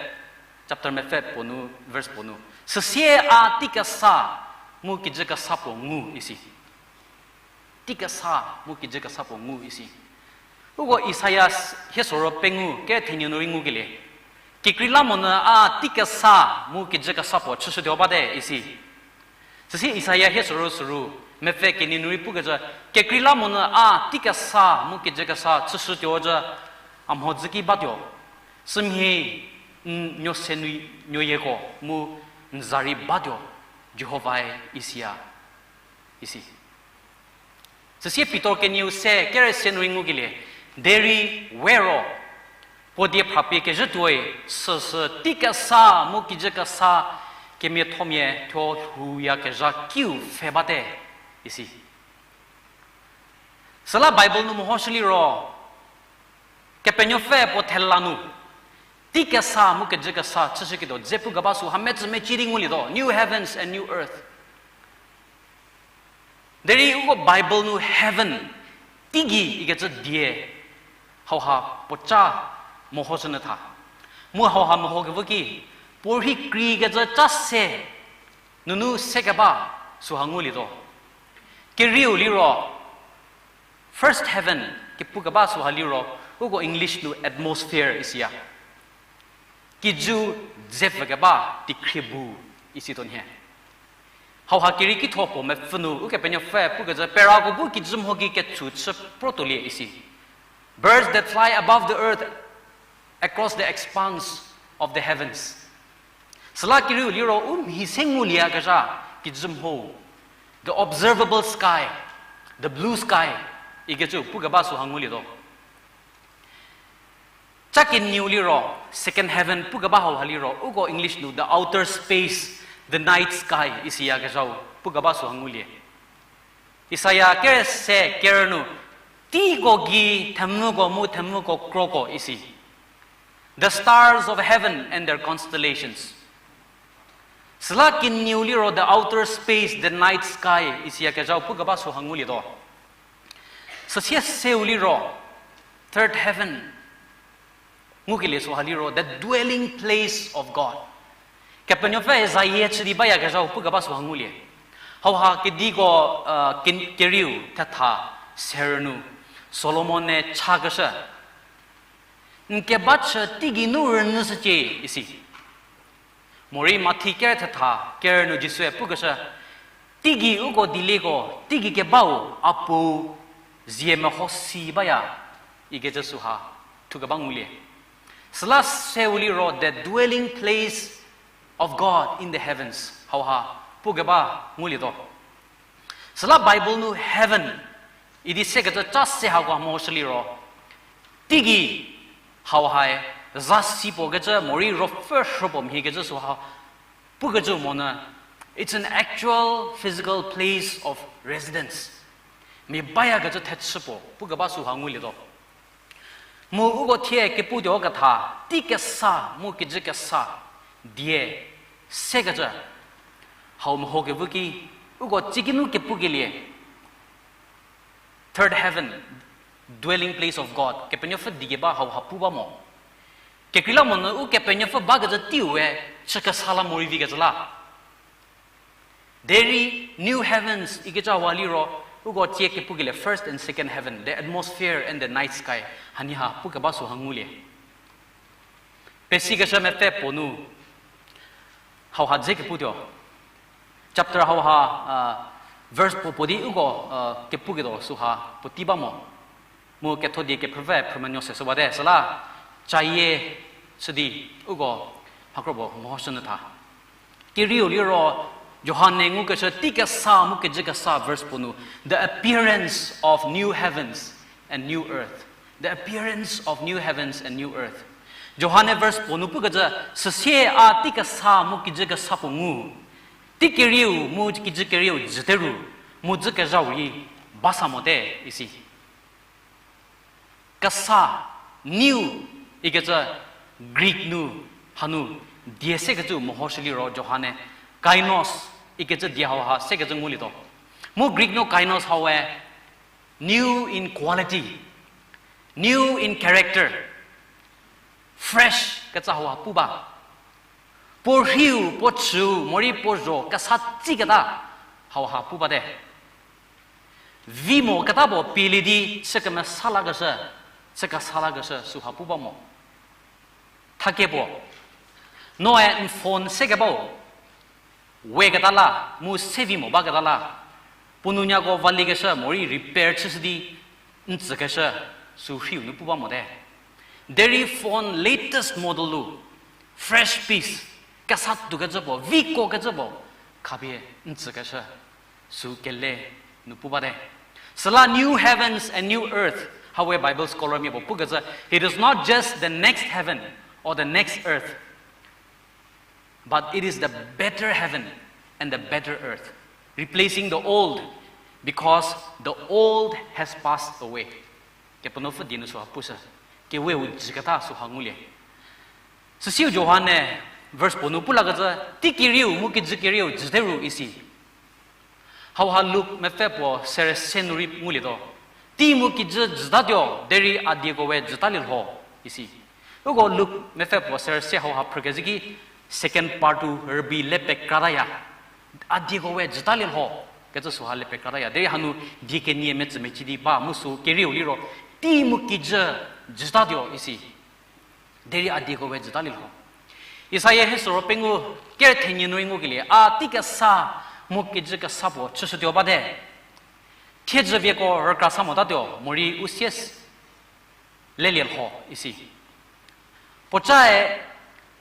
chapter mepfü puo nu, verse puo nu, süsie a teikesa mu kijü kesa puo ngu isi. Teikesa mu kijü kesa puo ngu isi. Uko Isaiah hie soro pengou, kethenie nu rei ngukelie. Kekreilamonyü a teikesa mu kijü kesa puo chüshütuo bate isi. Süsie Isaiah hie soro suru, mepfü kenie nu rei pukecü, kekreilamonyü a teikesa mu kijü kesa chüshütuo zhü a mhodzü ki batuo. Sümhie N nuo se nu, nuoyieko mu n za rei batuo, Jihovae isiya, isi. Süsie Pitor kenieu se kere se nu rei ngukelie, derei we ro, puo die phrapie kezhütuoi, süsü tei kesa mu kijü kesa kemiathomia thuo lhouyakezha kiu pfhe bate, isi. Süla Bible nu mehoshü liro, Kepenuopfü puo thela nu, tei kesa mu kijü kesa chüshüketuo dze pu keba sü ha metsü mecie di ngulietuo, new heavens and new earth. Derei uko Bible nu heaven, teigei ikecü die, hauha puoca mehoshünyü tha. Mu hauha mehokevo ki, puo rhi kreikecü ca se, nunu se keba süha ngulietuo. Kerieu liro, first heaven, kepu keba süha liro, uko English nu atmosphere isiya. Kijü dzepfü keba teikhrie bu isituo nhie. Hauha kerieki thuo puo mepfü nu Ukepenuopfü pukecü perako bu kijü mho ki kechu chü protolie isi. Birds that fly above the earth, across the expanse of the heavens. Süla kerieu liro u mhi se ngulieyakezha kijü mho, the observable sky, the blue sky, ikecü pu keba süha ngulietuo. Ca kenieu liro, second heaven pu keba hauha liro, uko English nu the outer space, the night sky isiyakezhau pu keba süha ngulie. Isaia kere se kerü nu, teiko gei themvüko mu themvüko kroko isi. The stars of heaven and their constellations. Süla kenieu liro the outer space, the night sky isiyakezhau pu keba süha ngulietuo. Süsie seu liro, third heaven, ngukelie süha liro the dwelling place of God. Kepenuopfü zayie chü di bayakezhau pu keba süha ngulie. Hauha kediko, uh, ke-, kerieu thetha serü nu Solomon-e chakeshü, n keba chü teigei nu rünyüshücie isi. Morei Mathi kere thetha kerü nu Jisue pukeshü, teigei uko dielieko, teigei kebau a Puo zie mehosi baya, ikecü süha thu keba ngulie. Süla seu liro the dwelling place of God in the heavens hauha pu keba ngulietuo. Süla Bible nu heaven idi sekecü ca se hako mehoshü liro, teigei hauhae zasi puo kecü morei ruopfü rhü puo mhiekecü süha pukecü monyü, it's an actual physical place of residence. Mia bayakecü thechü puo pu keba süha ngulietuo. Mu uko thie keputuo ketha, tei kesa mu kijü kesa die sekecü hau mehokevo ki, uko tsie kinu kepukelie, third heaven, dwelling place of God, Kepenuopfü di keba hauha pu ba mo. Kekreilamonyü Ukepenuopfü bakecü teiu we chü kesa la morei vikecü la. Derei new heavens ikecü hauha liro, uko tsie kepukelie first and second heaven, the atmosphere and the night sky, hanie ha pu keba süha ngulie. Pesikeshü mepfü puo nu hauha dze keputuo. Chapter hauha, verse puo puo di uko kepuketuo süha puotei ba mo. Mu ketho die kephrüpfü phrümenuo se shü bate, süla cayie chü di uko mhakro puo mehoshünyü tha. Kerieu liro Johan-e ngukeshü tei kesa mu kijü kesa verse puo nu, the appearance of new heavens and new earth. The appearance of new heavens and new earth. Johan-e verse puo nu pukecü, süsie a tei kesa mu kijü kesa puo ngu. Tei kerieu mu kijü kerieu jüte ru, mu dzükezhau rei ba sa mote, isi. Kesa, new, ikecü Greek nu, hanu, die sekecü mehoshü liro Johan-e kainos ikecü die hauha sekecü ngulietuo. Mu Greek nu kainos hau we new in quality, new in character, fresh kecü hauha pu ba. Puo rhiu, puo chüu, morei puo zho kesa tsiketa hauha pu bate. Vi mo keta puo pielie di chü kemesa lakeshü, chü kesa lakeshü süha pu ba mo. Thakie puo, noe n phone sekebau, we keta la, mu se vi mo baketa la, puo nunyako valikeshü morei repair chüshü di n tsükeshü sü rhiu nu pu ba mote. Derei phone latest model lu, fresh peace, kesa tuokecü puo, viko kecü puo, khapie n tsükeshü, sü kele nu pu bate. Süla new heavens and new earth, hau we Bible scholar mia puo pukecü, it is not just the next heaven or the next earth, but it is the better heaven and the better earth, replacing the old, because the old has passed away. Kepenuopfü die nu süha pushü, keweu jüketa süha ngulie. Süsiu Johan-e verse puo nu pu lakecü, tei kerieu mu kijü kerieu jüte ru isi. Hauha Luk mepfü puo sere se nu rei ngulietuo. Tei mu kijü jütatuo, derei a dieko we jütalie lho, isi. Uko Luk mepfü puo sere se hauha phrükecü ki second part-u rübei le pekrataya. A dieko we jütalie lho, kecü süha le pekrataya. Derei hanu die kenie metsümecü di ba mu sü kerieu liro, tei mu kijü jütatuo, isi. Derei a dieko we jütalie lho. Isaia hie süro pengou kere thenie nu rei ngukelie, a tei kesa mu kijü kesa puo chüshütuo bate. Thiedzü vieko rükra sa motatuo, morei u sie lelie lho, isi. Puocae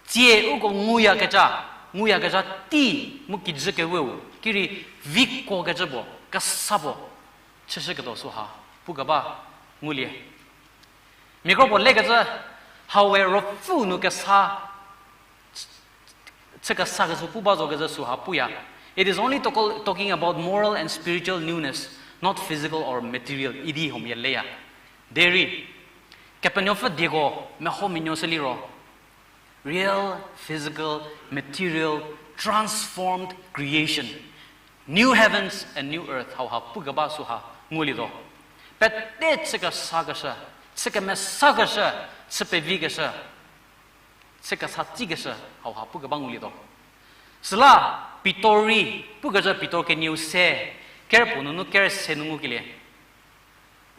tsie uko nguyakezha, nguyakezha tei mu kijü keweu, kirei viko kecü puo, kesa puo chüshüketuo süha pukeba ngulie. Mia kro puo lekecü, hau we ruopfü nu kesa chü kesa kecü pu ba zo kecü süha puya. It is only talk- talking about moral and spiritual newness, not physical or material, idi huomia leya. Derei Kepenuopfü dieko meho menuoshü liro, real, physical, material, transformed creation, new heavens and new earth, hauha pukeba süha ngulietuo. Pete chü kesakeshü, chü kemesakeshü, chü pevikeshü, chü kesa tsikeshü, hauha pukeba ngulietuo. Süla Pitor rei, pukecü Pitor kenieu se, kere puo nunu kere se nu ngukelie,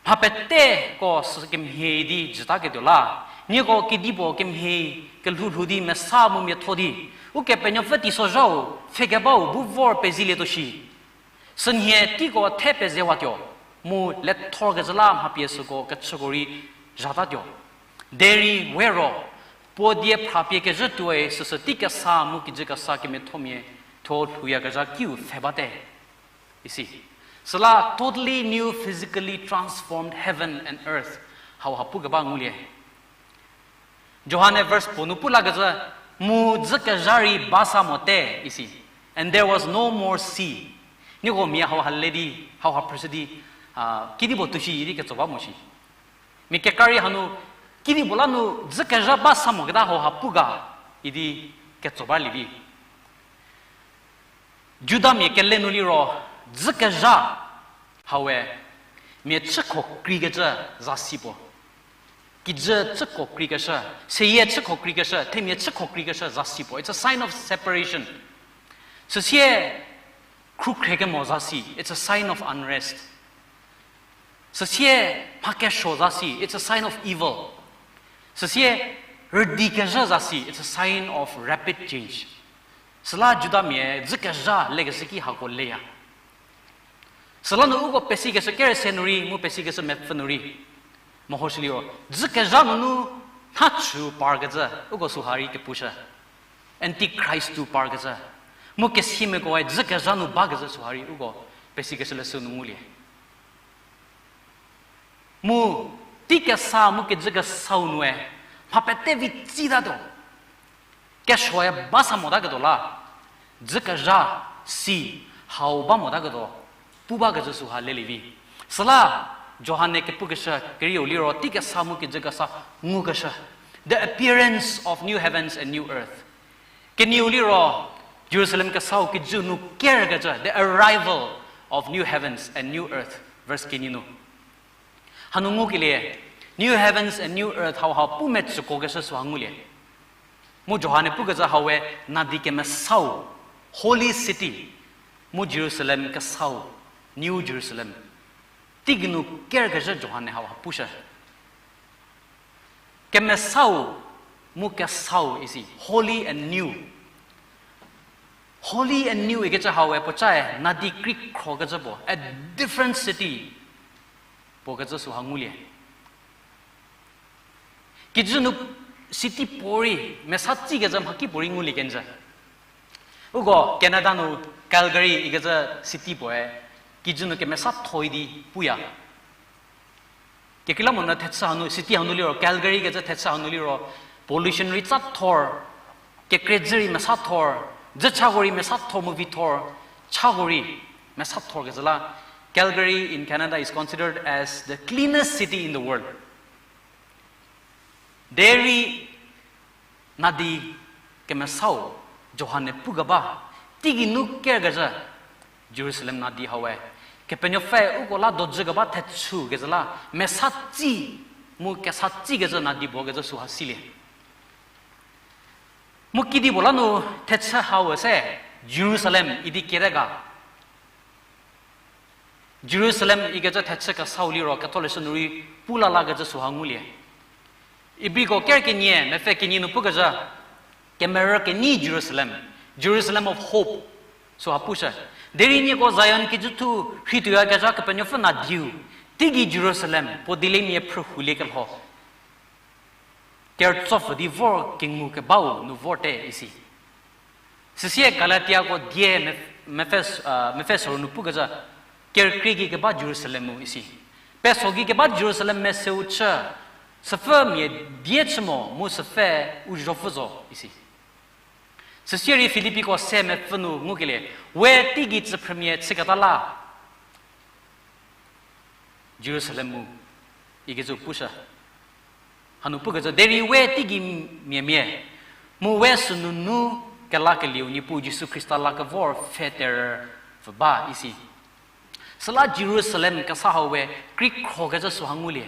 mhapeteko sü kemhie di jütaketuo la, nieko kedipuo kemhie kelhoulhou di mesa mu miatho di, Ukepenuopfü teisozhau pfhekebau bu vor pezilietuo shi. Sünhie teiko the pezewatuo, mu lethorkecü la mha pie süko kechüko rei zhatatuo. Derei we ro, puo die phrapie kezhü tuoi süsü tei kesa mu kijü kesa kemiathomia thuo lhouyakezha kiu pfhe bate, isi. Süla totally new, physically transformed heaven and earth, hauha pukeba ngulie. Johan-e verse puo nu pu lakecü, mu dzükezha rei ba sa mote, isi. And there was no more sea. Nieko mia hauha le di, hauha phrüshü di, a, kedipuo tuo shi idi ketso ba mo shi. Mia kekra rei hanu, kedipuo la nu dzükezha ba sa moketa hauha pu ga idi ketso ba lievi. Judamia kele nu liro, dzükezha, hau we, mia chükho kreikecü zasi puo. Kijü chükho kreikeshü, seyie chükho kreikeshü, themia chükho kreikeshü zasi puo. It's a sign of separation. Süsie khrukhre kemo zasi, it's a sign of unrest. Süsie mha kesuo zasi, it's a sign of evil. Süsie rüdi kezhü zasi, it's a sign of rapid change. Süla Judamia dzükezha lekeshü ki hako leya. Süla nu uko pesikeshü kere se nu rei, mu pesikeshü mepfü nu rei, mehoshü liro, dzükezha nunu nha chü parkecü, uko süha rei kepushü. Antichrist-u parkecü. Mu kesiamiekoe dzükezha nu bakecü süha rei uko pesikeshü leshü nu ngulie. Mu tei kesa mu kijü kesau nue, mha pete vi tsitatuo. Kesuoe ba sa motaketuo la, dzükezha si hau ba motaketuo, pu bakecü süha lelie vi. Süla Johan-e kepukeshü kerieu liro tei kesa mu kijü kesa ngukeshü. The appearance of new heavens and new earth. Kenieu liro Jerusalem kesau kijü nu kerkecü, the arrival of new heavens and new earth, verse kenie nu. Hanu ngukelie, new heavens and new earth hauha pu metsüko keshü süha ngulie. Mu Johan-e pukecü hau we nadi kemesau, holy city, mu Jerusalem kesau, New Jerusalem. Teigei nu kerkezhü Johan-e hauha pushü. Kemesau, mu kesau isi, holy and new. Holy and new ikecü hau we puocae nadi kekhrokecü puo, a different city puo kecü süha ngulie. Kijü nu city puorei mesa tsikecü mhakipuorei ngulie kenjü. Uko Canada nu Calgary ikecü city puoe, kijü nu kemesa thoi di puya. Kekreilamonyü thechü hanu, city hanu liro, Calgary kecü thechü hanu liro, pollution rei tsa thor, kekreidzü rei mesa thor, dzüchako rei mesa thor mu vi thor, chako rei mesa thor kecü la, Calgary in Canada is considered as the cleanest city in the world. Derei nadi kemesau Johan-e pukeba, teigei nu kerkezhü Jerusalem nadi hawe, Kepenuopfü uko la dojükeba thechü kecü la, mesa tsi mu kesa tsikecü nadi puo kecü süha silie. Mu kedipuo la nu thechü hau se Jerusalem idi kere ga. Jerusalem ikecü thechü kesau liro ketholeshü nu rei pu la lakecü süha ngulie. Ibriko ker kenie, mepfü kenie nu pukezhü, kemerü kenei Jerusalem, Jerusalem of hope, süha pushü. Derei nieko Zion kijüthu rhei tuoyakezha Kepenuopfü nadiu, teigei Jerusalem puo dieliemia phrü hulie kelho kerütsopfü di vor kengu kebau nu vorte isi. Süsie Galatiako die mepfü, mepfü soru nu pukezhü, kerükrie gei keba Jerusalem mu isi. Peso gei keba Jerusalem meseu chü, süpfü mia die chü mo mu süpfü u zopfü zo isi. Süsie rei Filipiko se mepfü nu ngukelie, we teigei tsüphrümia chüketa la Jerusalem mu ikecü pushü. Hanu pukecü derei we teigei miamia, mu we sünunu kelakelieu Niepuu Jisu Khrista la kevor pfhe terü pfü ba isi. Süla Jerusalem kesa hau we kekreikhrokecü süha ngulie.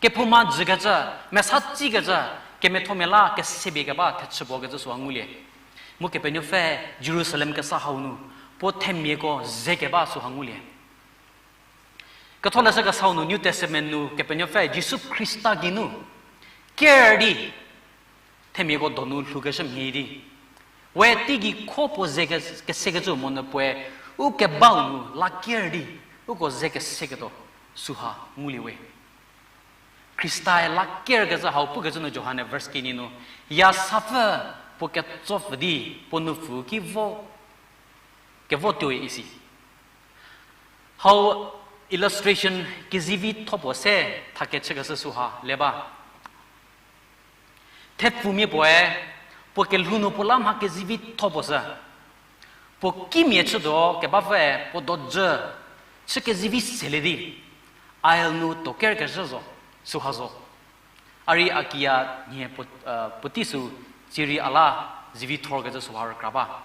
Kephouma jükecü, mesa tsikecü, kemiathomia la kesebie keba thechü puo kecü süha ngulie. Mu Kepenuopfü Jerusalem kesa hau nu puo themiako ze keba süha ngulie. Ketholeshü kesau nu New Testament nu Kepenuopfü Jisu Khrista geinu ker di themiako donu lhoukeshü mhie di, we teigei kho puo ze ke-, kesekecü monyü puoe u kebau nu la ker di uko ze keseketuo süha ngulie we. Khristae la kerkezhü hau pukecü nu Johan-e verse kenie nu, yasapfü puo ketsopfü di puo nupfu ki vo, kevo tuoi isi. Hau illustration kezivitho puo se thakechükeshü süha le ba. Thepfumia puoe puo kelhou nu puo la mha kezivitho puo sü, puo kimia chütuo kebapfüe puo dojü chü kezivi selie di aisle nu tokerkezhü zo, süha zo. A rei a kiya nhie puo, puotei sü tsierei a la zivithorkecü süha rükra ba.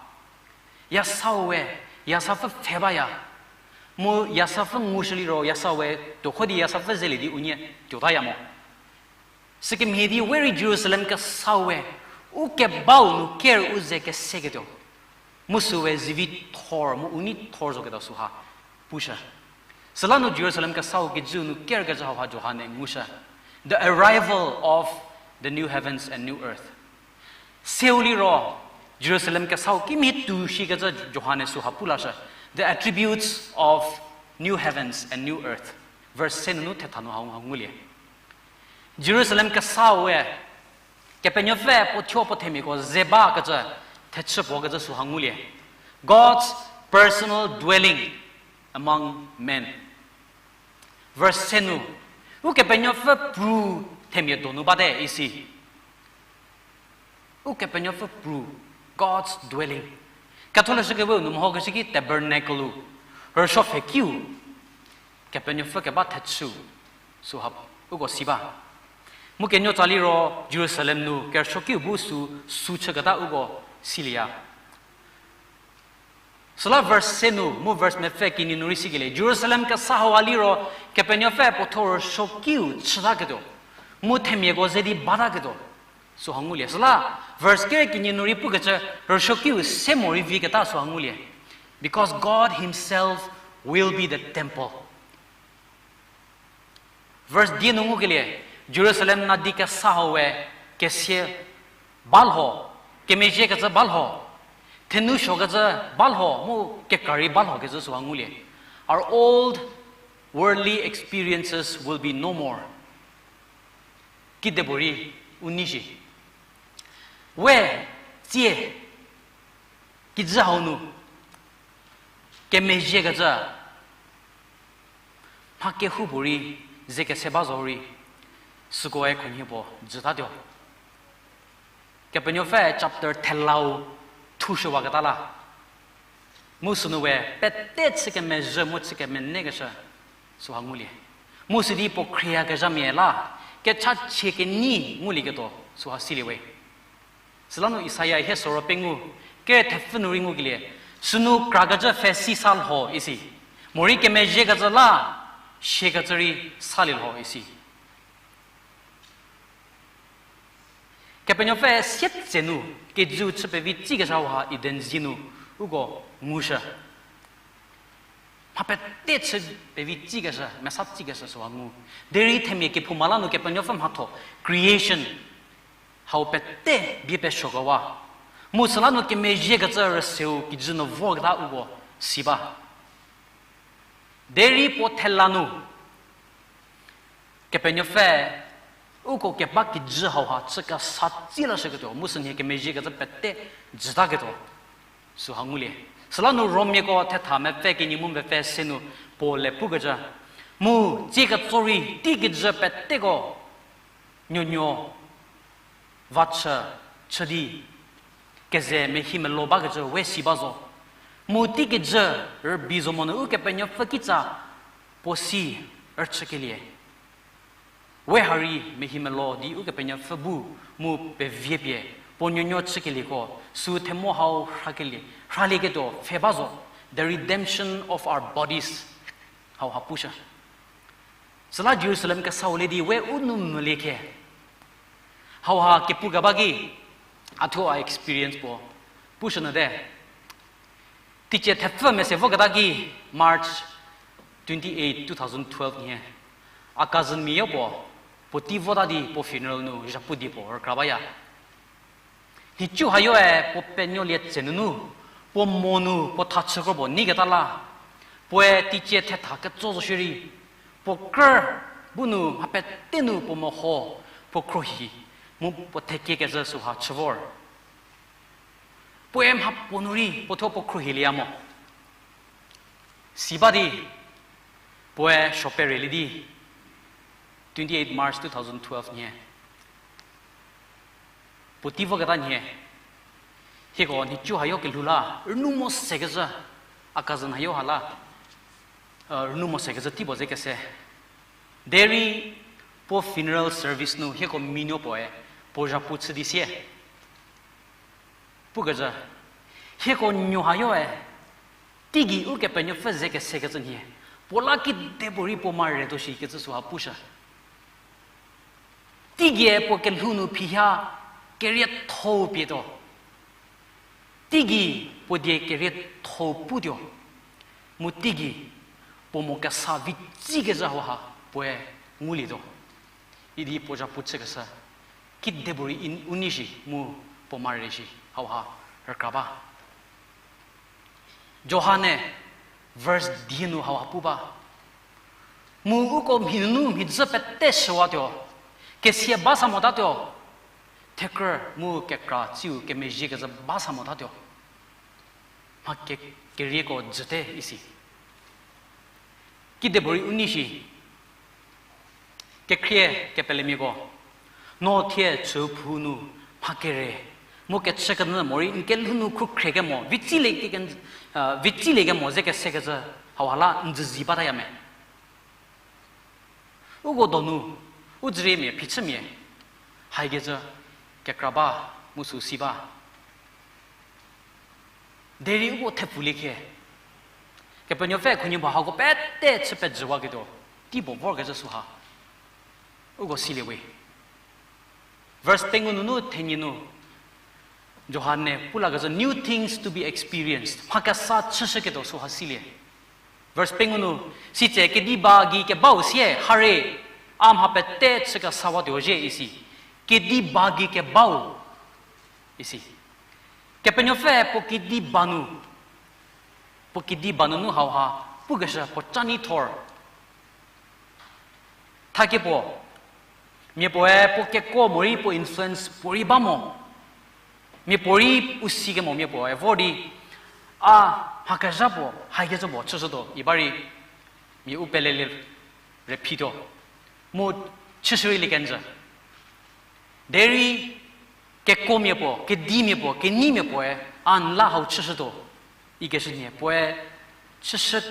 Yasau we, yasapfü pfhe baya. Mu yasapfü ngushü liro yasau we tuokho di yasapfü zelie di unie tuotaya mo. Sükemhie di we rei Jerusalem kesau we, u kebau nu ker u ze keseketuo, mu süwe zivithor mu u neithor zoketuo süha pushü. Süla nu Jerusalem kesau kijü nu kerkezhü hauha Johan-e ngushü, the arrival of the new heavens and new earth. Seu liro Jerusalem kesau kimhie tuo shikecü Johan-e süha pu lashü, the attributes of new heavens and new earth. Verse se nunu thetha nu hau ngulie. Jerusalem kesau we Kepenuopfü puo thuo puo themiako ze bakecü thechü puo kecü süha ngulie. God's personal dwelling among men. Verse se nu, Ukepenuopfü pru themia donu bate isi. Ukepenuopfü pru, God's dwelling. Ketholeshü keweu nu mehokeshü ki tabernacle-u, rüsuo pfhekiu, Kepenuopfü keba thechü, süha uko si ba. Mu kenuotsa liro Jerusalem nu kerüsuokiu bu sü, sü chüketa uko silieya. Süla verse se nu, mu verse mepfü kenie nu rei sikelie, Jerusalem kesa hau a liro, Kepenuopfü puo thuo rüsuokiu chütaketuo, mu themiako ze di bataketuo, süha ngulie. Süla verse kere kenie nu rei pukecü, rüsuokiu se morei viketa süha ngulie. Because God himself will be the temple. Verse die nu ngukelie, Jerusalem nadi kesa hau we kesia balho, kemezhiekecü balho, thenou suokecü balho, mu kekra rei balhokecü süha ngulie. Our old worldly experiences will be no more. Kidepuorei u nei shi. We tsie kijü hau nu kemezhiekecü mha kehoupuorei ze kese ba zorei, sükoe khunhie puo jütatuo. Kepenuopfü chapter thelau thushüwaketa la, mu sünu we pete chü kemezhü mu chü kemenekeshü süha ngulie. Mu sidi puo khrieyakezhamia la kechachie kenyi ngulieketuo süha silie we. Süla nu Isaia hie soro pengou, kere thepfü nu rei ngukelie, sünu krakecü pfhe si sa lho isi, morei kemezhiekecü la siakecü rei salie lho isi. Kepenuopfü sietse nu kejüu chü pevi tsikesuo ha Eden zie nu uko ngushü. Mha pete chü pevi tsikeshü, mesa tsikeshü süha ngu. Derei themia kephouma la nu Kepenuopfü mhatho, creation, hau pete bie pesuokewa. Mu süla nu kemezhiekecü rüseu kijü nu vorketa uko si ba. Derei puo thela nu Kepenuopfü uko keba kijü hauha chü kesa tsi lashüketuo, mu sünhie kemezhiekecü pete jütaketuo süha ngulie. Süla nu Romiako thetha mepfü kenie mu mepfü se nu Paul-e pukecü, mu tsie ketso rei tei kijü peteko nuonuo va chü, chü di keze mehi melo bakecü we si ba zo. Mu tei kijü rübei zo monyü Ukepenuopfü kitsa puo si rüchükelie we ha rei mehi melo di Ukepenuopfü bu mu pevie pie puo nuonuo chükelieko, sü themo hau rhakelie, rhalieketuo pfhe ba zo, the redemption of our bodies. Hauha pushü. Süla Jerusalem kesau le di we u nu mvülie khe. Hauha kepukeba ki, a thuo a experience puo pushü nyü te. Teicie thepfü mese voketa ki March twenty-eight, two thousand twelve nhie, a cousin miayo puo, puotei vota di puo funeral nu zhapu di puo rükra baya. Nhicu hayoe puo penuolie tse nunu, puo mo nu puo thachü kro puo neiketa la, puoe teicie thetha ketso zo shierei, puo krü bu nu mha pete nu puo meho, puo khruohi, mu puo thekie kezhü süha chü vor. Puoe mha puo nu rei puo thuo puo khruohilieya mo. Si ba di, puoe suo perelie di, twenty-eight March two thousand twelve nhie, puotei voketa nhie, hieko nhicu hayo kelhou la, rünu mo sekezhü, a cousin hayo ha la, rünu mo sekezhü tei puo ze kese. Derei puo funeral service nu hieko mianuo puoe puo zhapu chü di sie pukecü, hieko nuo hayoe, teigei Ukepenuopfü ze kesekecü nhie, puo la kidepuorei puo mare tuo shikecü süha pushü. Teigei puo kelhou nu phiha kerietho-u pietuo. Teigei puo die kerietho-u putuo. Mu teigei puo mo kesa vi tsükezhü hauha puoe ngulietuo idi puo zhapu chükeshü kidepuorei u nei shi mu puo mare shi hauha rükra ba. Johan-e verse die nu hauha pu ba. Mu uko mhi nunu mhidzü pete shüwatuo, kesia ba sa motatuo, thekrü mu kekra tsiu kemezhie kezhü ba sa motatuo. Mha ke-, kerieko jüte isi. Kidepuorei u nei shi. Kekhrie kepelemiako, no thie chüphou nu mha kere mu kechükenyü morei n kelhou nu khrukhrie kemo, vi tsilie ke-, vi tsilie kemo ze kesekecü hauha la n dzüzi bataya me. Uko donu, u dzüriemia phichümia haikecü kekra ba mu sü si ba. Derei uko thepfulie khe, Kepenuopfü khunhie ba hako pete chü pejüwaketuo tei puo vorkecü süha uko silie we. Verse pengou nunu thenie nu Johan-e pu lakecü new things to be experienced, mha kesa chüshüketuo süha silie. Verse pengou nu, sitse kediba gei kebau sie hare, a mha pete chü kesawatuo zhie isi. Kediba gei kebau isi. Kepenuopfü puo kediba nu, puo kediba nunu hauha pukeshü puo ca neithor. Thakie puo, mia puoe puo kekuo morei puo influence puorei ba mo. Miapuorei u si kemo miapuoe vor di, a, mha kezha puo, haikecü puo chüshütuo, i ba rei, mia u pelelie rüphituo. Mu chüshürei lie kenjü. Derei, kekomia puo, kedimia puo, keneimia puoe, a n la hau chüshütuo. Ikeshü nhie puoe, chüshü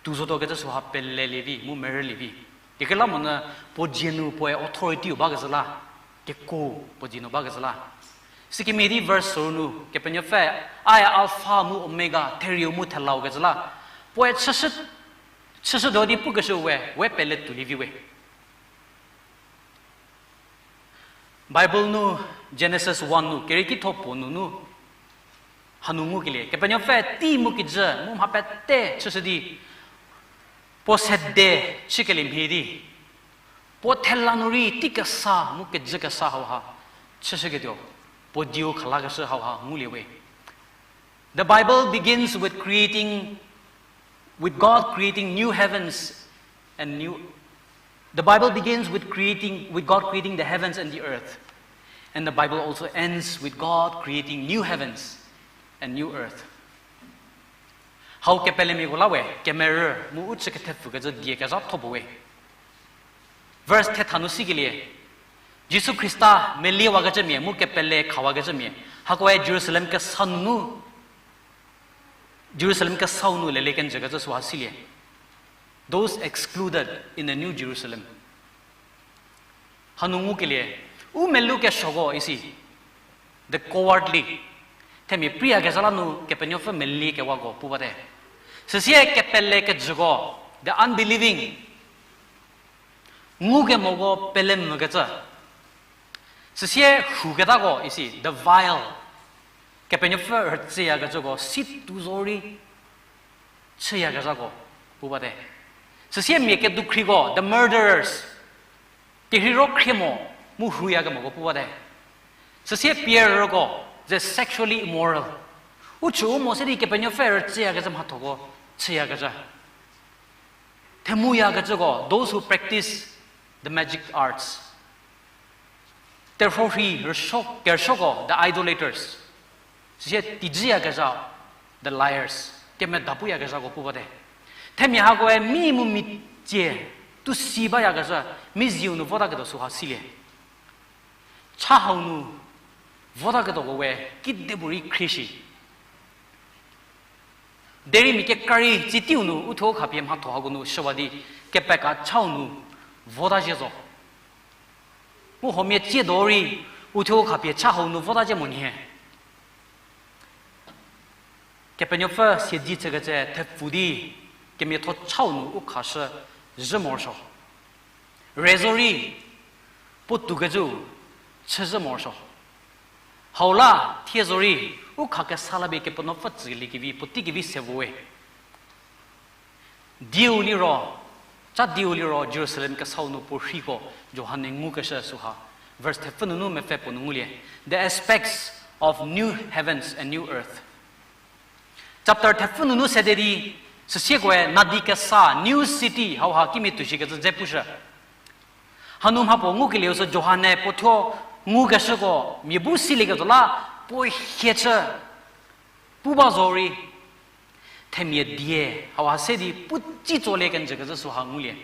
tuo zotuo kecü süha pelelie vi, mu merülie vi. Kekreilamonyü puo dzie nu puoe authority-u bakecü la, keko puo dzie nu bakecü la. Sikemhie di verse soru nu, Kepenuopfü, I Alpha mu Omega, therieu mu thelau kecü la. Puoe chüshü, chüshütuo di pukeshü we, we pele tuolie vi we. Bible nu Genesis one nu, kerieki tho puo nunu, hanu ngukelie, Kepenuopfü tei mu kijü, mu mha pete chüshü di, puo sede chükelie mhie di, puo thela nu rei tei kesa mu kijü kesa hauha chüshüketuo, puo dieu khalakeshü hauha ngulie we. The Bible begins with creating, with God creating new heavens and new, the Bible begins with creating, with God creating the heavens and the earth. And the Bible also ends with God creating new heavens and new earth. Hau kepelemiako la we, kemerü mu u chü kethepfükecü die kezhatho puo we. Verse thetha nu sikelie, Jisu Khrista meliewakecümia mu kepele khawakecümia, hakoe Jerusalem kesa nunu, Jerusalem kesau nu lelie kenjükecü süha silie. Those excluded in the New Jerusalem. Hanu ngukelie, u melukesuoko isi, the cowardly. Themia priyakezha la nu Kepenuopfü meliekewako pu bate. Süsie kepele kejüko, the unbelieving. Ngukemoko pele mvükecü. Süsie rhuketako isi, the vile. Kepenuopfü rütsüyakecüko si tuo zorei chüyakezhako pu bate. Süsie mia kedukhriko, the murderers. Terhiro khrie mo, mu rhuyakemoko pu bate. Süsie pierüko, the sexually immoral. U chü u mo se di Kepenuopfü rütsüyakecü mhathoko chüyakezha. Themuyakecüko, those who practice the magic arts. Terhuo rhi rüsuo, kerüsuoko, the idolaters. Süsie teidzüyakezha, the liars. Kemedapuyakezhako pu bate. Themia hakoe mi mu mi tsie, tuo si bayakezha, mi zieu nu votaketuo süha silie. Cha hau nu votaketuoko we, kidepuorei khrie shi. Derei mia kekra-i tsieteiu nu uthuo khapie mhatho hako nu shüwa di kepeka chau nu vota zhie zo. Mu huomia tsiedo rei uthuo khapie cha hau nu vota zhie monyü. Kepenuopfü siedze chükecü thepfu di kemiatho chau nu u khashü zhü morosuo. Re zorei puotoukecü chüzhü morosuo. Hau la thie zorei u khakesa la bie Kepenuopfü tsüliekevi puotei kevi se vowe. Dieu liro, cha dieu liro Jerusalem kesau nu puo rhiko Johan-e ngukeshü süha. Verse thepfü nunu mepfü puo nu ngulie. The aspects of new heavens and new earth. Chapter thepfü nunu sede di, süsiekoe nadi kesa, new city, hauha kimia tuoshikecü dze pushü. Hanu mha puo ngukelieu sü Johan-e puo thuo ngukeshüko mia bu silieketuo la puo hie chü pu ba zorei, themia die hauha se di pu tsi tsolie kenjükecü süha ngulie.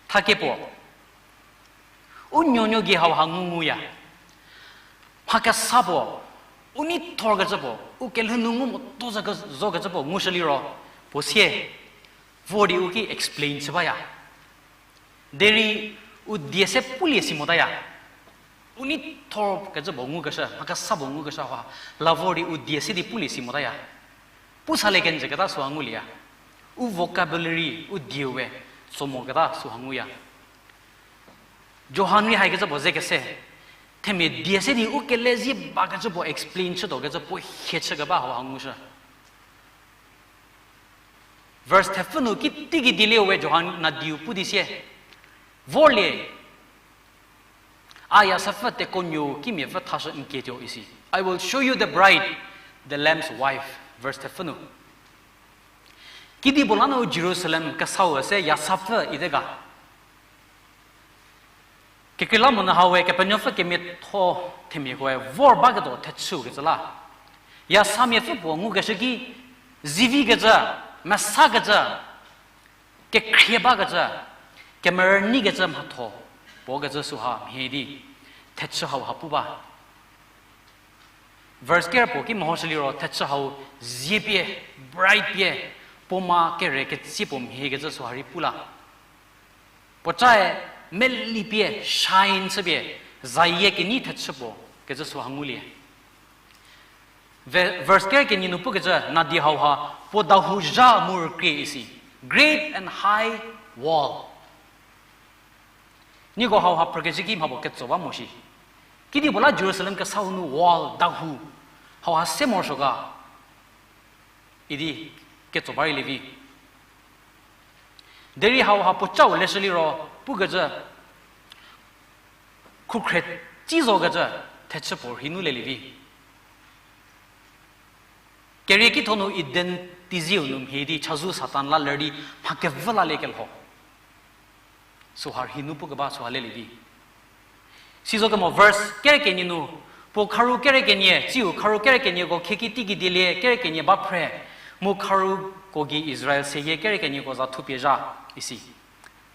Thakie puo u nuonuo gei hauha ngu nguya. Mha kesa puo, u neithorkecü puo, u kelhou nu ngu motuo zo ke-, zokecü puo ngushü liro, puo sie vor di u ki explain chü baya. Derei u die se pulie si motaya. U neithorkecü puo ngukeshü, mha kesa puo ngukeshü hauha, la vor di u die se di pulie si motaya. Pu salie kenjüketa süha ngulieya. U vocabulary, u dieu we tso moketa süha nguya. Johan rei haikecü puo ze kese, themia die se di u kelezie bakecü puo explain chütuokecü puo hie chükeba hauha ngushü. Verse thepfü nu kiteiki dielieu we Johan nadiu pu di sie, vorlie, a yasapfü tekuonuou kimiapfü thashü n kietuo isi. I will show you the bride, the Lamb's wife. Verse thepfü nu. Kedipuo la nu Jerusalem kesau se yasapfü ite ga. Kekreilamonyü hau we Kepenuopfü kemiatho themiakoe vor baketuo thechüu kecü la. Yasamia pfü puo ngukeshü ki, zivi kecü, mesa kecü, kekhrie ba kecü, kemerü nei kecü mhatho, puo kecü süha mhie di, thechü hau ha pu ba. Verse ker puo ki mehoshü liro thechü hau zie pie, bright pie, puoma kere ketsie puo mhie kecü süha rei pu la. Puocae meli pie, shine chüpie, zayie kenyi thechü puo kecü süha ngulie. Ve-, verse ker kenie nu pukecü nadi hauha puo dahou zha mu rükrie isi. Great and high wall. Nieko hauha phrükecü ki mha puo ketso ba mo shi. Kedipuo la Jerusalem kesau nu wall, dahou, hauha se morosuo ga idi ketso ba rei lievi. Derei hauha puocau leshü liro pukecü khukhre tsi zokecü thechü puo rhei nu le lievi. Kerie kitho nu Eden teizieu nu mhie di chazou Satan la ler di mha kevü laliekelho. Süha rhei nu pukeba süha le lievi. Sizokemo verse kere kenie nu, puo kharu kere kenie, tsiu kharu kere kenieko khieki teiki dielie kere kenie ba phre, mu kharuko gei Israel seyie kere kenieko za thupie zha, isi.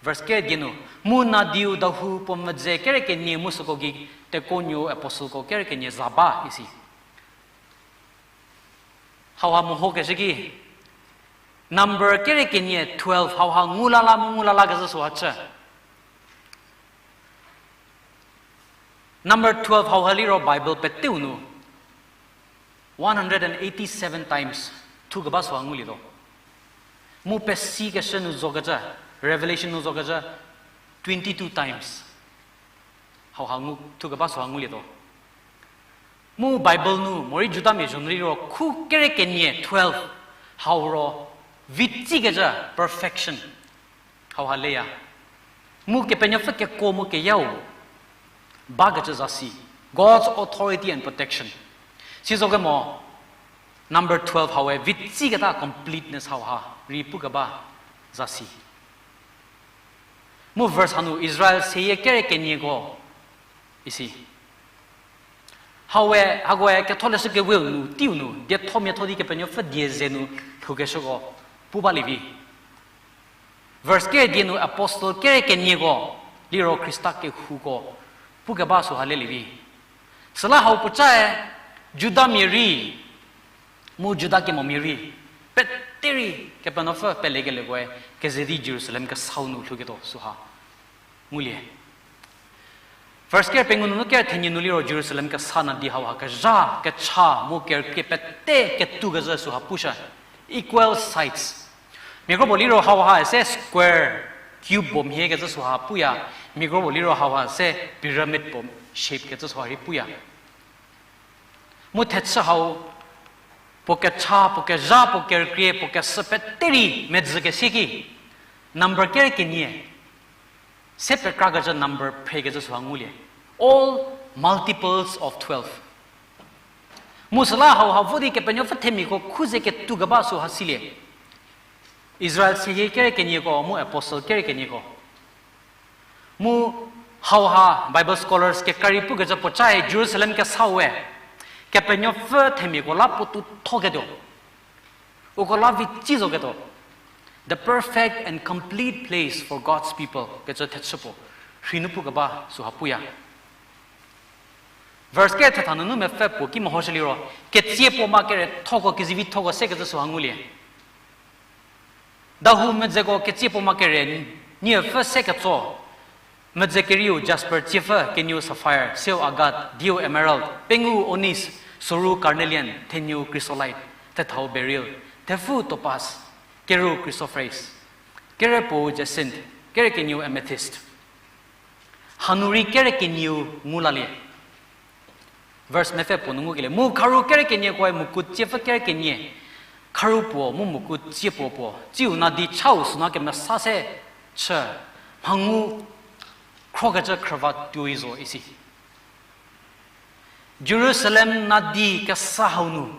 Verse kere die nu, mu nadiu dahou puo medze kere kenie mu süko gei tekuonuo apostleko kere kenie za ba, isi. Hauha mehokeshü ki, Number kere kenie twelve hauha ngulala mu ngulala kezhü süha chü. Number twelve hauha liro Bible peteu nu one hundred and eighty-seven times thukeba süha ngulietuo. Mu pesikeshü nu zokecü, Revelation nu zokecü, twenty-two times. Hauha ngu, thukeba süha ngulietuo. Mu Bible nu, morei Judamia zho nu liro, khu kere kenie twelve, hau ro, vitsikecü perfection. Hauha leya. Mu Kepenuopfü kekuo mu keyau bakecü zasi. God's authority and protection. Sizokemo, number twelve haue vitsiketa completeness hauha rei pukeba zasi. Mu verse hanu Israel seyie kere kenieko, isi. Haue, hakoe ketholeshü keweu nu, teiu nu, dietho miatho di Kepenuopfü die ze nu lhoukeshüko pu balievi. Verse kere die nu apostle kere kenieko, liro Khrista kehouko, pukeba süha le lievi. Süla hau puocae, Judamia rei, mu Juda kemomia rei, pete rei Kepenuopfü pelekelekoe keze di Jerusalem kesau nu lhouketuo süha ngulie. Verse kere pengou nunu kere thenie nu liro Jerusalem kesa nadi hauha kezha, kecha, mu kerükrie pete ketukezhü süha pushü. Equal sides. Mia kro puo liro hauha se square, cube puo mhie kecü süha puya. Mia kro puo liro hauha se pyramid puo shape kecü süha rei puya. Mu thechü hau, puo kecha, puo kezha, puo kerükrie, puo kesü pete rei medzü kesie ki, number kere kenie, se pekrakecü number phrekecü süha ngulie. All multiples of twelve. Mu süla hauha vo di Kepenuopfü themiako khu ze ketuo keba süha silie. Israel seyie kere kenieko, mu apostle kere kenieko. Mu hauha Bible scholars kekra rei pukecü puocae Jerusalem kesau we, Kepenuopfü themiako la puotou thoketuo. Uko la vi tsi zoketuo. The perfect and complete place for God's people kecü thechü puo rhei nu pukeba süha puya. Verse kere thetha nunu mepfü puo ki mehoshü liro, ketsie puo ma kere thoko, kezivithoko sekecü süha ngulie. Dahou medzeko ketsie puo ma kere, niepfü se ketso. Medze kerieu jasper, tsiepfü kenieu sapphire, seu agate, dieu emerald, pengou onyx, soru carnelian, thenieu chrysolite, thethau beryl, thepfu topaz, kereu chrysoprase, kere puou jacinth, kere kenieu amethyst. Hanu rei kere kenieu ngu lalie. Verse mepfü puo nu ngukelie. Mu kharu kere keniekoe mokut tsiepfü kere kenie. Kharu puo mu mokut tsie puo puo. Tsiu nadi chau sünu kemesa se chü. Mhangu khrokecü khrüva tuoi zo isi. Jerusalem nadi kesa hau nu.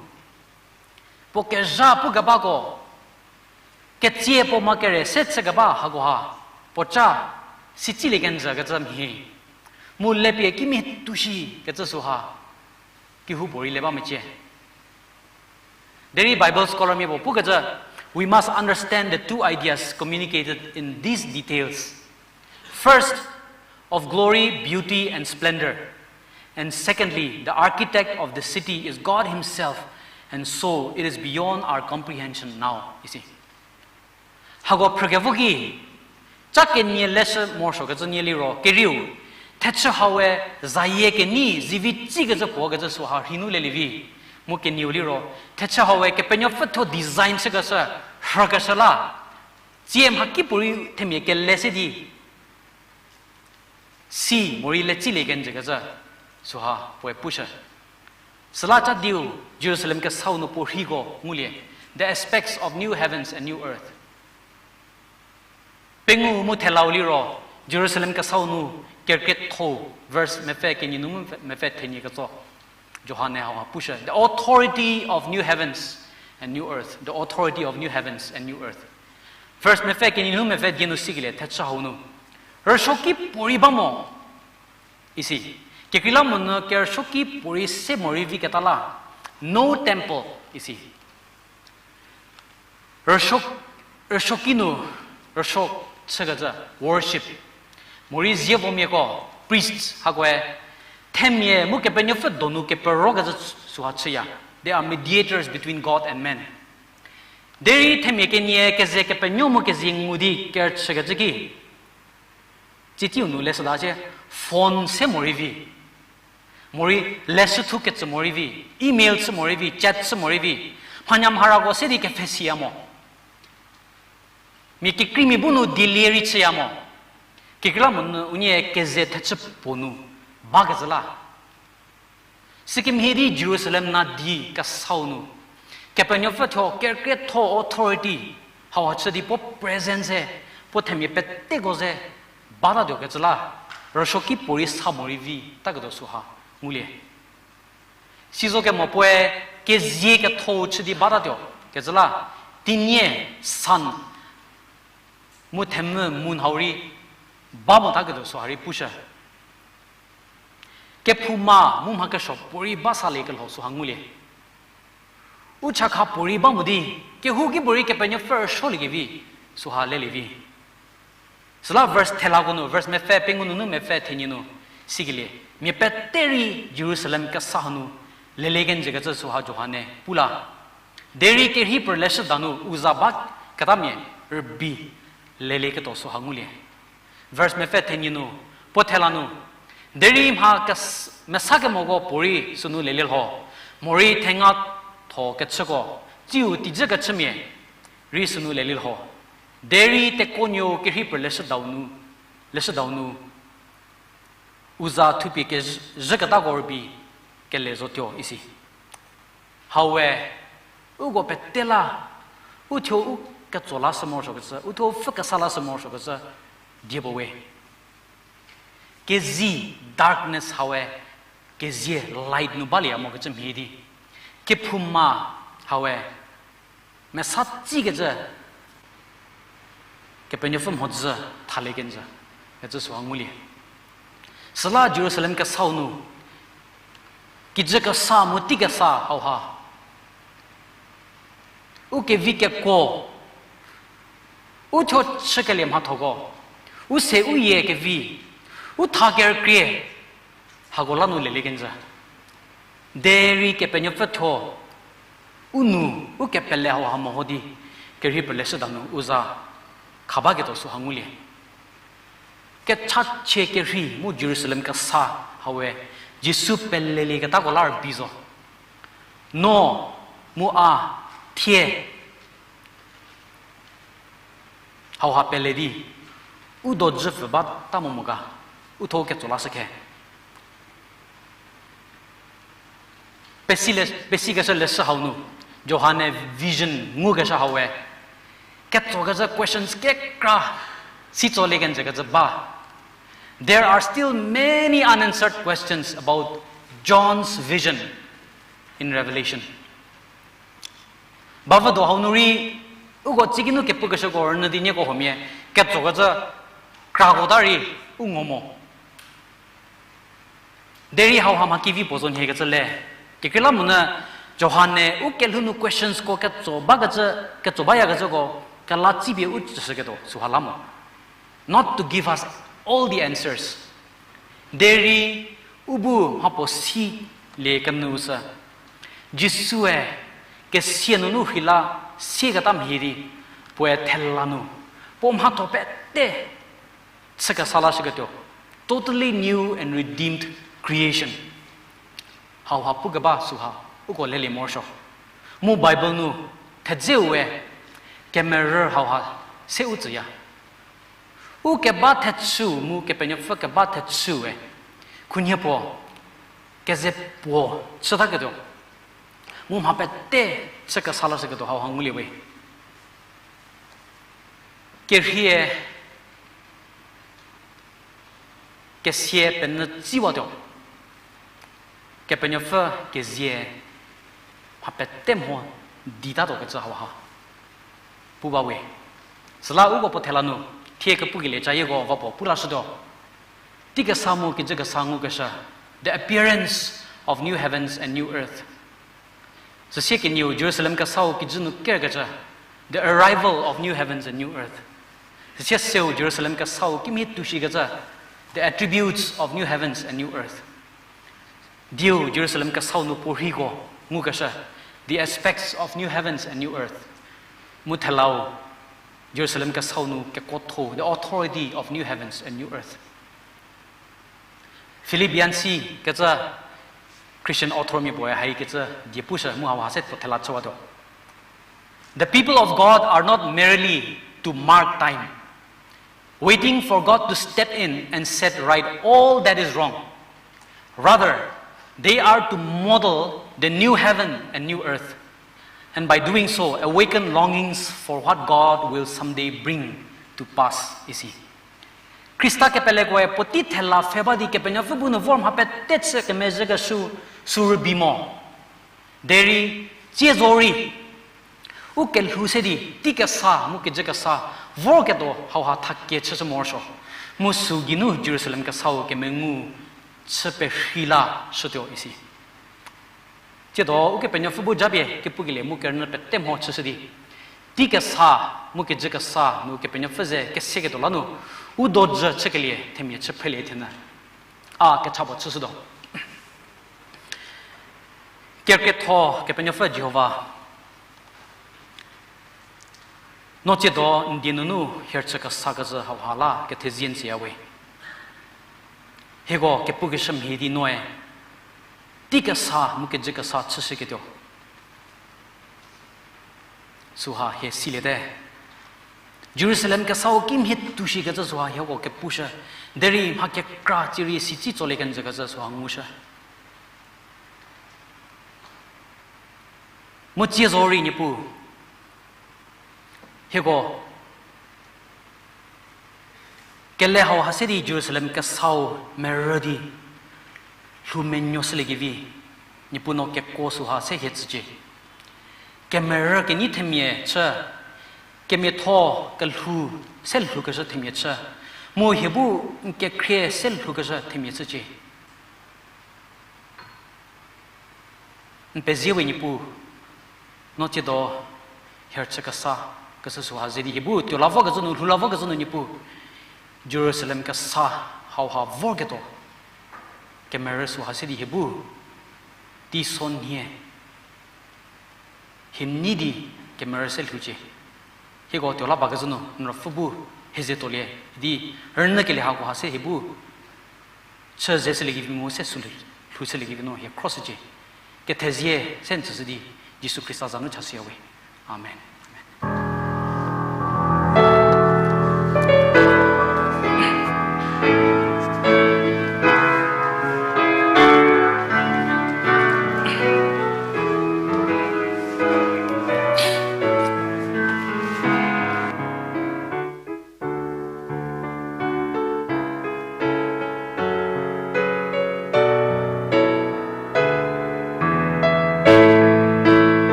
Puo kezha pukebako, ketsie puo ma kere se chükeba hakoha, puoca, sitsilie kenjü kecü mhie. Mu lepie kimia tuo shi kecü süha, kehoupuorei le ba mecie. Derei Bible scholarmia puo pukecü, we must understand the two ideas communicated in these details. First, of glory, beauty, and splendor. And secondly, the architect of the city is God Himself, and so it is beyond our comprehension now, isi. Hako phrükevo ki, ca kenie leshü morosuokecü nie liro, kerieu, thechü hawe zayie kenei zivi tsikecü puo kecü süha rheinu lelie vi. Mu kenieu liro, thechü hawe Kepenuopfü thuo design chükeshü, rhükeshü la, tsie mhakipuorei themia kele se di si morei letsilie kenjükecü süha puoe pushü. Süla ca diu Jerusalem kesau nu puo rheiko ngulie, the aspects of new heavens and new earth. Pengou mu thelau liro, Jerusalem kesau nu kerkriethou, verse mepfü kenie nu mepfü thenie ketso. Johan-e hauha pushü, the authority of new heavens and new earth, the authority of new heavens and new earth. Verse mepfü kenie nu mepfü die nu sikelie thechü hau nu, rüsuoki puorei ba mo, isi. Kekreilamonyü kerüsuoki puorei se morei vi keta la, no temple, isi. Rüsuo, rüsuoki nu, rüsuo chükecü, worship. Morei zievomiako, priests, hakoe, themia mu Kepenuopfü donu keperokecü süha chüya. They are mediators between God and man. Derei themia kenie keze kepenuo mu kezie ngu di kerüchükecü ki, tsietsiu nu leshüta sie, phone se morei vi. Morei leshü thu kecü morei vi, email chü morei vi, chat chü morei vi. Mhanyamharako se di kepfhesiya mo. Mia kekreimia bu nu dielie rei chüya mo. Kekreilamonyü unie keze thechü puo nu bakecü la. Sikemhie di Jerusalem nadi kesau nu, Kepenuopfü thuo kerükrietho authority hauha chü di puo presence-e, puo themia peteko ze batatuo kecü la, rüsuoki puorei sa morei vi taketuo süha ngulie. Sizo kemo puoe kezie ketho chü di batatuo kecü la, tinie, sun, mu themvü, moon hau rei ba motaketuo süha rei pushü. Kephouma mu mha kesuo puorei ba saliekelho süha ngulie. U chakha puorei ba mo di, kehouki puorei Kepenuopfü rüsuoliekevi süha lelie vi. Süla verse thelako nu, verse mepfü pengou nunu mepfü thenie nu sikelie, mia pete rei Jerusalem kesa hanu lelie kenjükecü süha Johan-e pu la. Derei kerhei pürleshüda nu u za baketamia rübei lelieketuo süha ngulie. Verse mepfü thenie nu, puo thela nu, derei mha kes-, mesa kemoko puorei sünu lelie lho, morei thengau tho kechüko, tsiu tijü kechümia rei sünu lelie lho. Derei tekuonuo kerhei pürleshüdau nu, leshüdau nu, u za thupie kezhü-, zhüketako rübei kele zotuo isi. Hawe, uko pete la, uthuo u ketso lashü morosuokecü, uthuo pfhü kesa lashü morosuokecü, die puo we. Kezi, darkness hawe, kezie light nu balieya mokecü mhie di. Kephouma hawe, mesa tsikecü, Kepenuopfü mhodzü thalie kenjü, kecü süha ngulie. Süla Jerusalem kesau nu, kijü kesa mu tei kesa hauha, u kevi kekuo, uthuo chükelie mhathoko, u se u yie kevi, u tha kerükrie, hako la nu lelie kenjü. Derei Kepenuopfü thuo, u nu, u kepele hauha meho di, kerhei pürleshüda nu u za khabaketuo süha ngulie. Kechachie kerhei mu Jerusalem kesa hawe, Jisu pelelieketako la rübei zo. No, mu a, thie, hauha pele di, u dojü pfü bata mo mo ga, uthuo ketso lashü khe. Pesi le-, pesikeshü leshü hau nu, Johan-e vision ngukeshü hawe, ketsokecü questions kekra si tsolie kenjükecü ba. There are still many unanswered questions about John's vision in Revelation. Bavüdo hau nu rei, uko tsiki nu kepukeshüko rünyü di nieko huomia, ketsokecü krako ta rei u ngo mo. Derei hauha mha kevi puo zo nhie kecü le. Kekreilamonyü Johan-e u kelhou nu questionsko ketso bakecü, ketso bayakecüko kela tsipie u tsüshüketuo süha la mo. Not to give us all the answers. Derei u bu mhapuo silie kenyü sü, Jisue kesia nunu rheila sieketa mhie di, puoe thela nu puo mhatho pete chü kesa lashüketuo, totally new and redeemed creation. Hauha pukeba süha uko lelie morosuo. Mu Bible nu thedzeu we kemerü hauha se u tsüya. U keba thechüu mu Kepenuopfü keba thechüu we khunhie puo keze puo chütaketuo, mu mha pete chü kesa lashüketuo hauha ngulie we. Kerhie kesia penyü tsiwatuo. Kepenuopfü kezie mha pete mho ditatuo kecü hauha pu ba we. Süla uko puo thela nu thie kepukelie cayieko va puo pu lashütuo. Teikesa mu kijü kesa ngukeshü, the appearance of new heavens and new earth. Süsie kenieu Jerusalem kesau kijü nu kerkecü, the arrival of new heavens and new earth. Süsie seu Jerusalem kesau kimhie tuoshikecü, the attributes of new heavens and new earth. Diu Jerusalem kesau nu puorhiko ngukeshü, the aspects of new heavens and new earth. Mu thelau Jerusalem kesau nu kekuotho, the authority of new heavens and new earth. Philip Yancey kecü Christian author mia puoe haikecü die pushü mu hauha se puo thela chüwatuo. The people of God are not merely to mark time, waiting for God to step in and set right all that is wrong. Rather, they are to model the new heaven and new earth, and by doing so, awaken longings for what God will someday bring to pass, isi. Khrista kepelekoe puotei thela pfhe ba di Kepenuopfü bu nu vor mha pete chü kemezhükeshü sü rübei mo. Derei, tsie zorei, u kelhou se di, teikesa mu kijü kesa vorketuo hauha thakie chüshü morosuo. Mu sü geinu Jerusalem kesau kemengu chü perhei lashütuo isi. Tsiedo Ukepenuopfü bu japie kepukelie mu kerünyü pete mho chüshü di, teikesa mu kijü kesa nu Kepenuopfü ze keseketuo la nu, u dojü chükelie themia chü phrelie thenyü a kecha puo chüshütuo. Kerkrietho Kepenuopfü Jihova, no tsiedo n die nunu hie chü kesa kezhü hauha la kethezie n tsüya we. Hieko kepukeshü mhie di noe teikesa mu kijü kesa chüshüketuo süha hie siliete. Jerusalem kesau kimhie tuoshikecü süha hieko kepushü, derei mha kekra tsierei sitsi tsolie kenjükecü süha ngushü. Mu tsie zorei Niepuu, hieko kele hauha se di Jerusalem kesau merü di lhou menuoshüliekevi, Niepuu no kekuo süha se hie tsücie. Kemerü kenyi themia chü, kemiatho kelhou se lhoukeshü themia chü, mu hie bu n kekhrie se lhoukeshü themia chücie. N pezie we Niepuu, no tsiedo hie chü kesa keshü süha ze di hie bu tuo la vokecü nu, lhou la vokecü nu Niepuu, Jerusalem kesa hauha vorketuo kemerü süha se di hie bu teisonhie hie nei di kemerü se lhoucie. Hieko tuo la bakecü nu n Ruopfü bu hie ze tuolie di rünyükelie hakoha se hie bu chü ze shüliekevi mu se sü lhou shüliekevi no hie khroshücie. Kethezie se n tsüshü di Jisu Khrista za nu chashüya we. Amen.